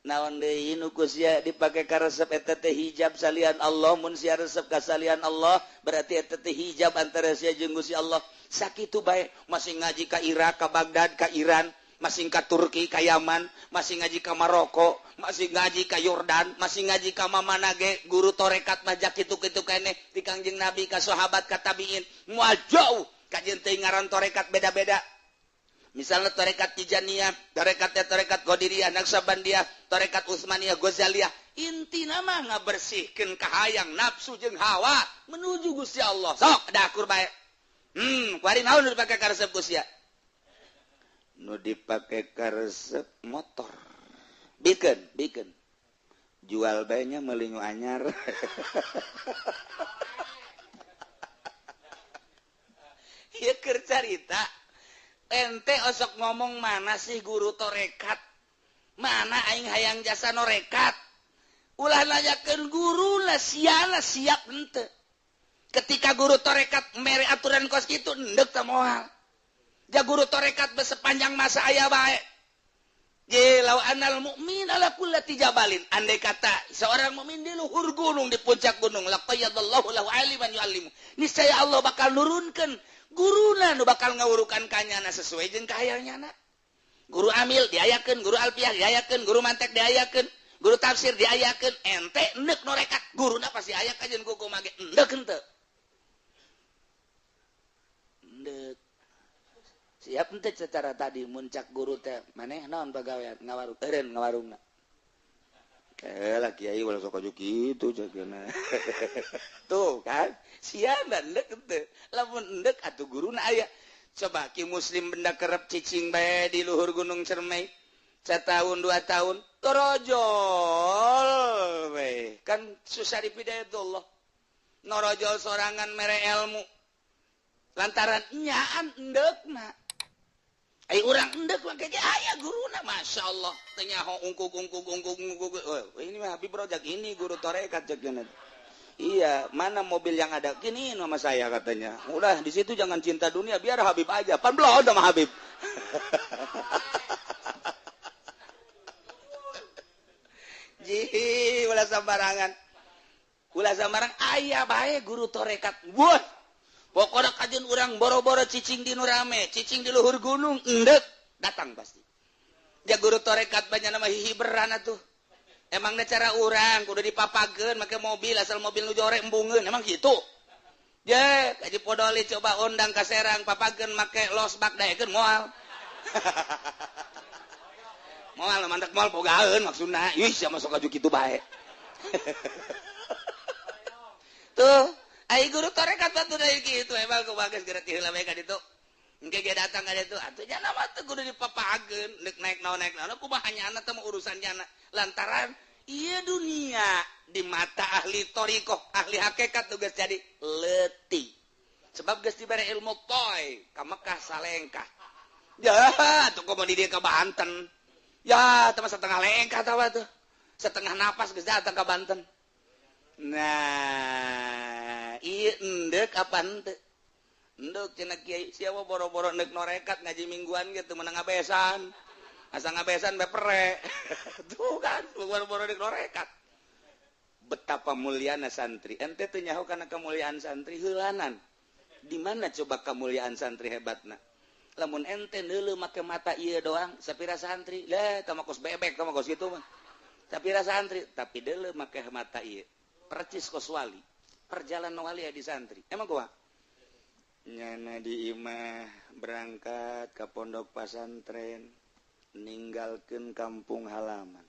Naon deui nu ku sia dipake karesep eta teh hijab salian Allah, mun sia resep ka salian Allah berarti eta teh hijab antara sia jeung Gusti Allah. Sakitu bae masih ngaji ka Irak, ka Baghdad, ka Iran, masih ka Turki, ka Yaman, masih ngaji ka Maroko, masih ngaji ka Yordan, masih ngaji ka mamana ge, guru torekat mah jak kitu-kitu keneh di Kangjeng Nabi, ka sahabat, ka tabiin, moal jauh kajian teh ngaran torekat beda-beda. Misalnya torekat Tijaniyah, torekatnya torekat Qadiriyah, Naqsyabandiyah, torekat Utsmaniyah, Ghazaliyah, intina mah ngabersihkeun kahayang nafsu jeung hawa menuju Gusti Allah. Sok dakur bae. Kuari naon nu dipake karesep Gusti? Nu dipake karesep motor. Bikeun, bikeun. Jual bae nya meuli nu anyar. Ieu keur carita. Ente osok ngomong mana sih guru torekat? Mana aing hayang jasa norekat? Ulah nanyakeun guru lah siana siap henteu. Ketika guru torekat mere aturan kos kitu endek teh moal. Ja guru torekat sepanjang masa aya bae. Je law anal mu'min ala kullati jabalin. Andai kata seorang mukmin di luhur gunung, di puncak gunung, laqayyadallahu lahu aliman yu'allimu. Niscaya Allah bakal nurunkeun guruna nu bakal ngawurukan kanyana sesuai jeung kahayangnyana. Guru amil diayakeun, guru alfiah diayakeun, guru mantek diayakeun, guru tafsir diayakeun, ente endek norekat, guruna pasti aya kajeun kuku mage endek henteu. Endek. Siap henteu secara tadi muncak guru teh maneh naon pagawean ngawarung eureun ngawarungna. Lah kiai ulah sok aju kitu ceukna. Tuh kan siana endek henteu. Lamun endek atuh guruna aya. Coba ki muslim benda kerep cicing bae di luhur gunung Cermai. Setahun 2 tahun torojol we. Kan susah dipidayatullah. Norojol sorangan mere ilmu. Lantaran nyaan endekna. Ai urang endek mah ge aya guruna masyaallah. Teu nyaho ungkuk ungkuk ungkuk ungkuk. Oh, ini mah Habib Rojak ini guru tarekat ceukna. Iya, mana mobil yang ada gini sama saya katanya. Udah di situ jangan cinta dunia, biar Habib aja. Pan belum sama Habib. Ji, ulah sembarangan. Ulah sembarang aya bae guru tarekat. Wah. Pokokna kajeun urang boro-boro cicing di nu rame, cicing di luhur gunung, endek datang pasti. Dia guru tarekat banyak nama hihiberan atuh. Emangnya cara urang kudu dipapageun make mobil, asal mobil nu jorek embungeun, emang gitu? Je, Haji Podoli coba undang ka Serang, papageun make losbak, daekeun moal. Moal mantak moal bogaeun maksudna. Ih, sia masuk aju kitu bae. Tuh, ai guru tarekat tuh dari kitu emang kumaha geus geura ti heula bae ka ditu. Engke ge datang ka ditu, atuh jana mah teu kudu dipapageun, deuk naik naon kumaha nyana teh urusan nyana. Lantaran ieu dunia di mata ahli thoriqoh, ahli hakikat tugas jadi leutik. Sebab geus dibere ilmu toy ka Mekah salengkah. Ya, tuh komo di dieu ka Banten. Ya, teman setengah lengkah tawa tuh. Setengah napas geus datang ka Banten. Nah, ieu endek apa henteu? Endek cenah kiai, siapa boro-boro endek norekat ngaji mingguan gitu menang ngabesan. Asa ngabesan be pere. Tuh kan, boro-boro endek norekat. Betapa muliana santri. Ente teu nyaho kana kemuliaan santri heulanan. Di mana coba kemuliaan santri hebatna? Lamun ente neuleuh make mata ieu doang, sapira santri lah tah kos bebek tah kos kitu mah. Sapira santri, tapi deuleuh make mata ieu. Percis kos wali. Perjalanan wali ya di santri. Emang gua nyana di imah berangkat ke pondok pesantren, ninggalkeun kampung halaman,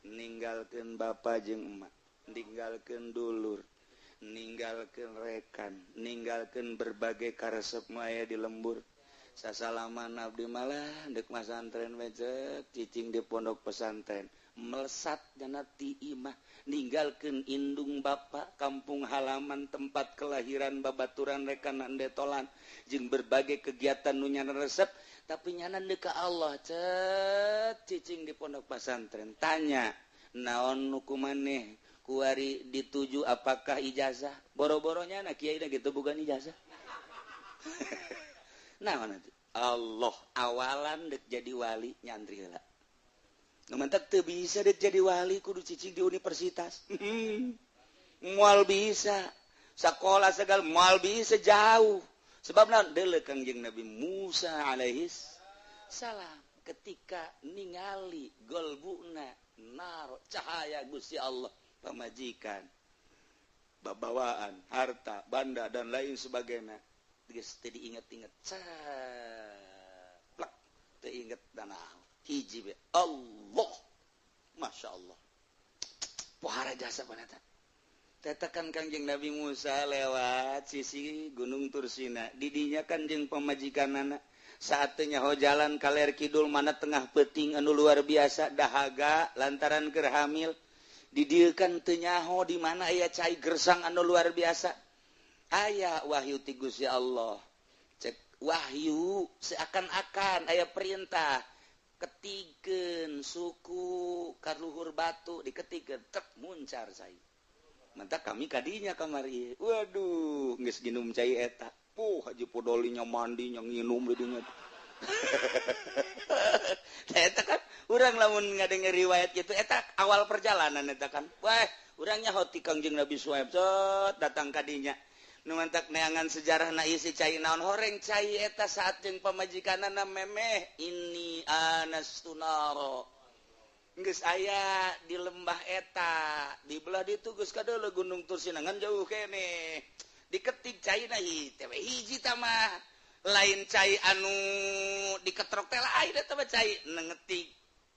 ninggalkeun bapak jeung emak, ninggalkeun dulur, ninggalkeun rekan, ninggalkeun berbagai karesep aya di lembur. Sasalaman abdi malah dek masantren becek cicing di pondok pesantren, melesat dana ti imah, ninggalkeun indung bapak, kampung halaman, tempat kelahiran, babaturan, rekanan, detolan jeung berbagai kegiatan nu nyana resep, tapi nyana deuk ka Allah, cet cicing di pondok pesantren. Tanya naon nu kumaneh kuari dituju, apakah ijazah? Boro-boronya na kiai gitu bukan ijazah. Nah, nanti Allah awalan dek jadi wali nyantri heula. Nu mentak teu bisa dek jadi wali kudu cicing di universitas. Moal bisa. Sekolah segala moal bisa, jauh. Sebab naon? Deuleu Kangjeng Nabi Musa alaihis salam ketika ningali golbuna naro cahaya Gusti Allah, pamajikan, babawaan, harta, banda dan lain sebagainya. Geus teu diinget-inget, plak teu inget danau hiji be Allah, Masya Allah, pohara jasa panata. Tetakan Kangjeng Nabi Musa lewat sisi Gunung Tursina, didinya kan jeung pamajikanana. Saatnya ho jalan kaler kidul mana tengah peting anu luar biasa dahaga lantaran keur hamil. Didieukan teu nyaho di mana aya cai gersang anu luar biasa. Aya wahyu ti Gusti Allah, cek wahyu seakan-akan aya perintah, ketikeun suku kaluhur batu, diketikeun tek muncar cai. Mantak kami kadinya kamari, waduh, geus ginum cai eta. Puh, Haji Podolinya mandinya nginum di dinya. Nah, eta kan urang lamun ngadenger riwayat gitu, eta awal perjalanan eta kan. Wah, urangnya hoti Kangjeng Nabi Suhaib set datang kadinya. Nu mantak neangan sejarah na isi cai naon, horeng cai eta saat jeung pamajikanana memeh ini anastu naro. Geus aya di lembah eta, di belah ditu geus kadeuleu Gunung Tursinangan jauh keneh. Diketik cai na teh hiji tah mah lain cai anu diketrok teh, lain eta mah cai nengetik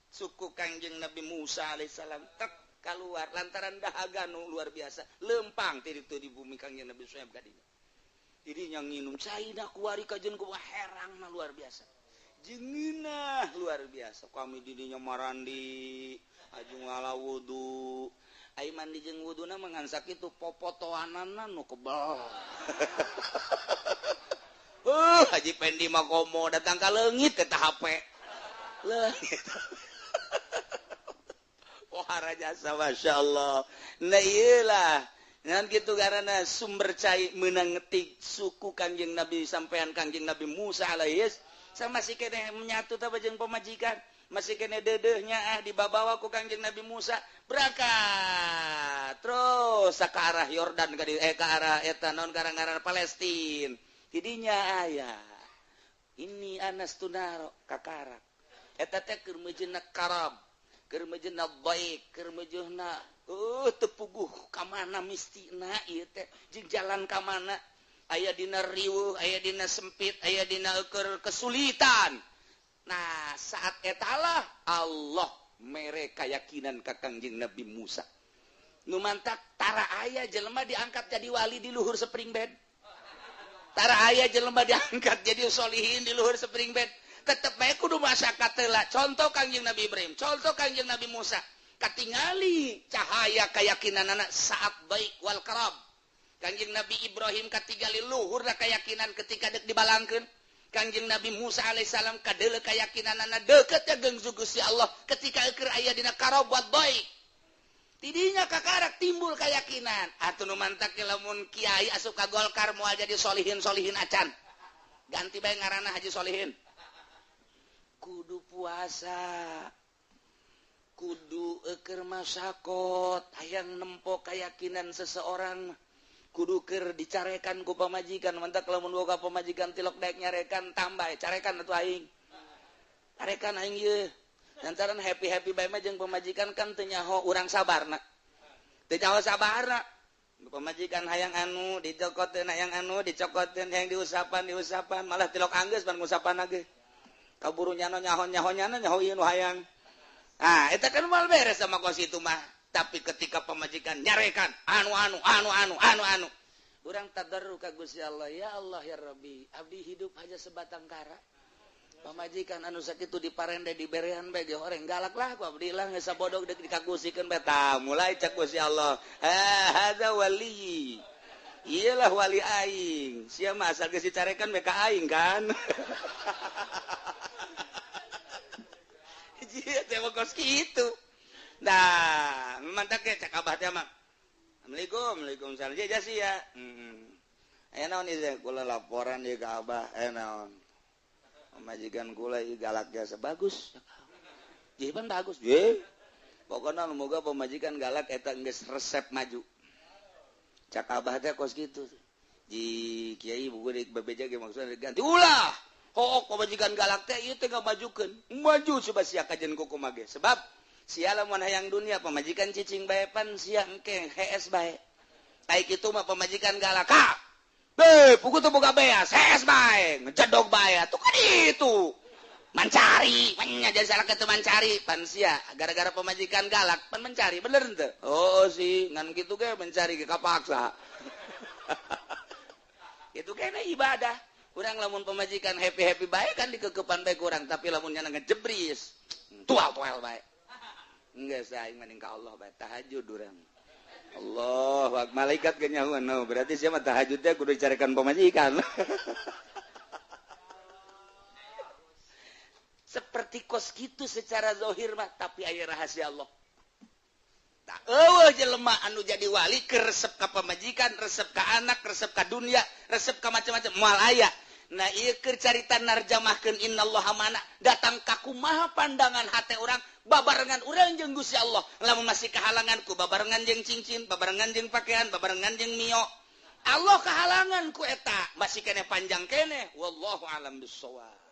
suku Kangjeng Nabi Musa alaihissalam, tek keluar lantaran dahaga nu luar biasa lempang ti ditu di bumi Kangjeng Nabi Suhaib kadinya. Dirinya nginum cai na kuari kajeun kumaha herang na luar biasa. Jenginah luar biasa. Kami didinya marandi aju ngala wudu. Ai mandi jeung wuduna mah ngan sakitu, popotoanana nu kebel. Haji Pendi mah komo datang ka leungit eta HP. Leungit. Pohara jasa, Masya Allah. Nah, iyalah. Ngan gitu karena sumber cai menang ngetik suku Kangjeng Nabi sampean Kangjeng Nabi Musa alaihis sama masih kene menyatu tah jeung pamajikan, masih kene dedehnya ah dibabawa ku Kangjeng Nabi Musa berangkat terus ke arah Yordan ke arah eta naon karang-karang Palestina. Tidinya aya ini anastu naro kakarak eta teh keur meujeuhna karab. Keur meujeuhna baik, keur meujeuhna teu puguh ka mana mistina ieu teh jeung jalan ka mana. Aya dina riweuh, aya dina sempit, aya dina keur kesulitan. Nah, saat etalah Allah mere keyakinan ka Kangjeng Nabi Musa. Nu mantak tara aya jelema diangkat jadi wali di luhur spring bed. Tara aya jelema diangkat jadi solihin di luhur spring bed. Tetep bae kudu masyarakat heula. Contoh Kangjeng Nabi Ibrahim, contoh Kangjeng Nabi Musa. Katingali cahaya keyakinan anak saat baik wal karab. Kangjeng Nabi Ibrahim katingali luhurna keyakinan ketika dek dibalangkeun. Kangjeng Nabi Musa alaihissalam kadeuleu keyakinanana deukeut jeung Gusti Allah ketika keur aya dina karab buat baik. Tidinya kakarak timbul keyakinan. Atuh nu mantak lamun kiai asup ka Golkar moal jadi solihin-solihin acan. Ganti bae ngaranna Haji Solihin. Kudu puasa. Kudu eukeur masakot hayang nempo keyakinan seseorang. Kudu keur dicarekan ku pamajikan, mantak lamun boga pamajikan tilok daek nyarekan tambah carekan atuh aing. Carekan aing ieu. Lantaran happy-happy bae mah jeung pamajikan kan teu nyaho urang sabarna. Teu nyaho sabarna. Pamajikan hayang anu dicokoteun, hayang anu dicokoteun, hayang diusapan-diusapan, malah tilok anggeus pan ngusapan ge. Kaburu nyano nyaho-nyaho nyana nyaho ieu nu hayang. Ah, eta kan moal beres sama kos itu mah. Tapi ketika pamajikan nyarekan anu anu anu anu anu anu, urang tadarru ka Gusti Allah, ya Allah ya Rabbi, abdi hidup hanya sebatang kara. Pamajikan anu sakitu diparende diberean bae ge horeng galak lah ku abdi lah geus sabodok deuk dikagusikeun bae. Tah mulai cek Gusti Allah, ha hadza wali, iyalah wali aing, sia mah asal geus dicarekan bae ka aing kan. Ieu teh kos kitu. Nah, mantak ge cak abah teh mah. Assalamualaikum, waalaikumsalam. Ja sia. Heeh. Aya naon ieu kula laporan ieu ka abah, aya naon. Pamajikan kula ieu galak jasa bagus. Ieu pan bagus. Ye. Pokona moga pamajikan galak eta geus resep maju. Cak abah teh kos kitu. Ji kiai buku deuk bebeja ge maksudna ganti. Ulah. Hook pamajikan galak teh ieu teh ngamajukeun. Maju coba sia kajen kumaha ge. Sebab sia lamun hayang dunia pamajikan cicing bae pan sia engke hees bae. Ai kitu mah pamajikan galak. Ha. Be, pugu teu boga beas, hees bae, ngejedog bae. Atuh kan itu. Mencari, nya jadi salah kitu mencari pan sia gara-gara pamajikan galak pan mencari bener henteu? Oh sih, ngan kitu ge mencari ge kapaksa. Itu kene ibadah. Urang lamun pamajikan happy-happy bae kan dikekepan bae kurang, tapi lamun nya ngejebris, tual-tual bae. Enggak saing mending ka Allah bae tahajud urang. Allah, malaikat ge nyahoan. No, berarti sia mah tahajud teh kudu dicarekan pamajikan. Seperti kos kitu secara zahir mah, tapi aya rahasia Allah. Tak eueuh jelema anu jadi wali keur resep ka pamajikan, resep ka anak, resep ka dunia, resep ka macam-macam moal aya. Nah, ieu keur carita narjamahkeun innallaha mana datang ka kumaha pandangan hate urang babarengan urang jeung Gusti Allah. Lamun masih kahalangan ku babarengan jeung cincin, babarengan jeung pakaian, babarengan jeung mio. Allah kahalangan ku eta masih keneh panjang keneh. Wallahu alam bissawab.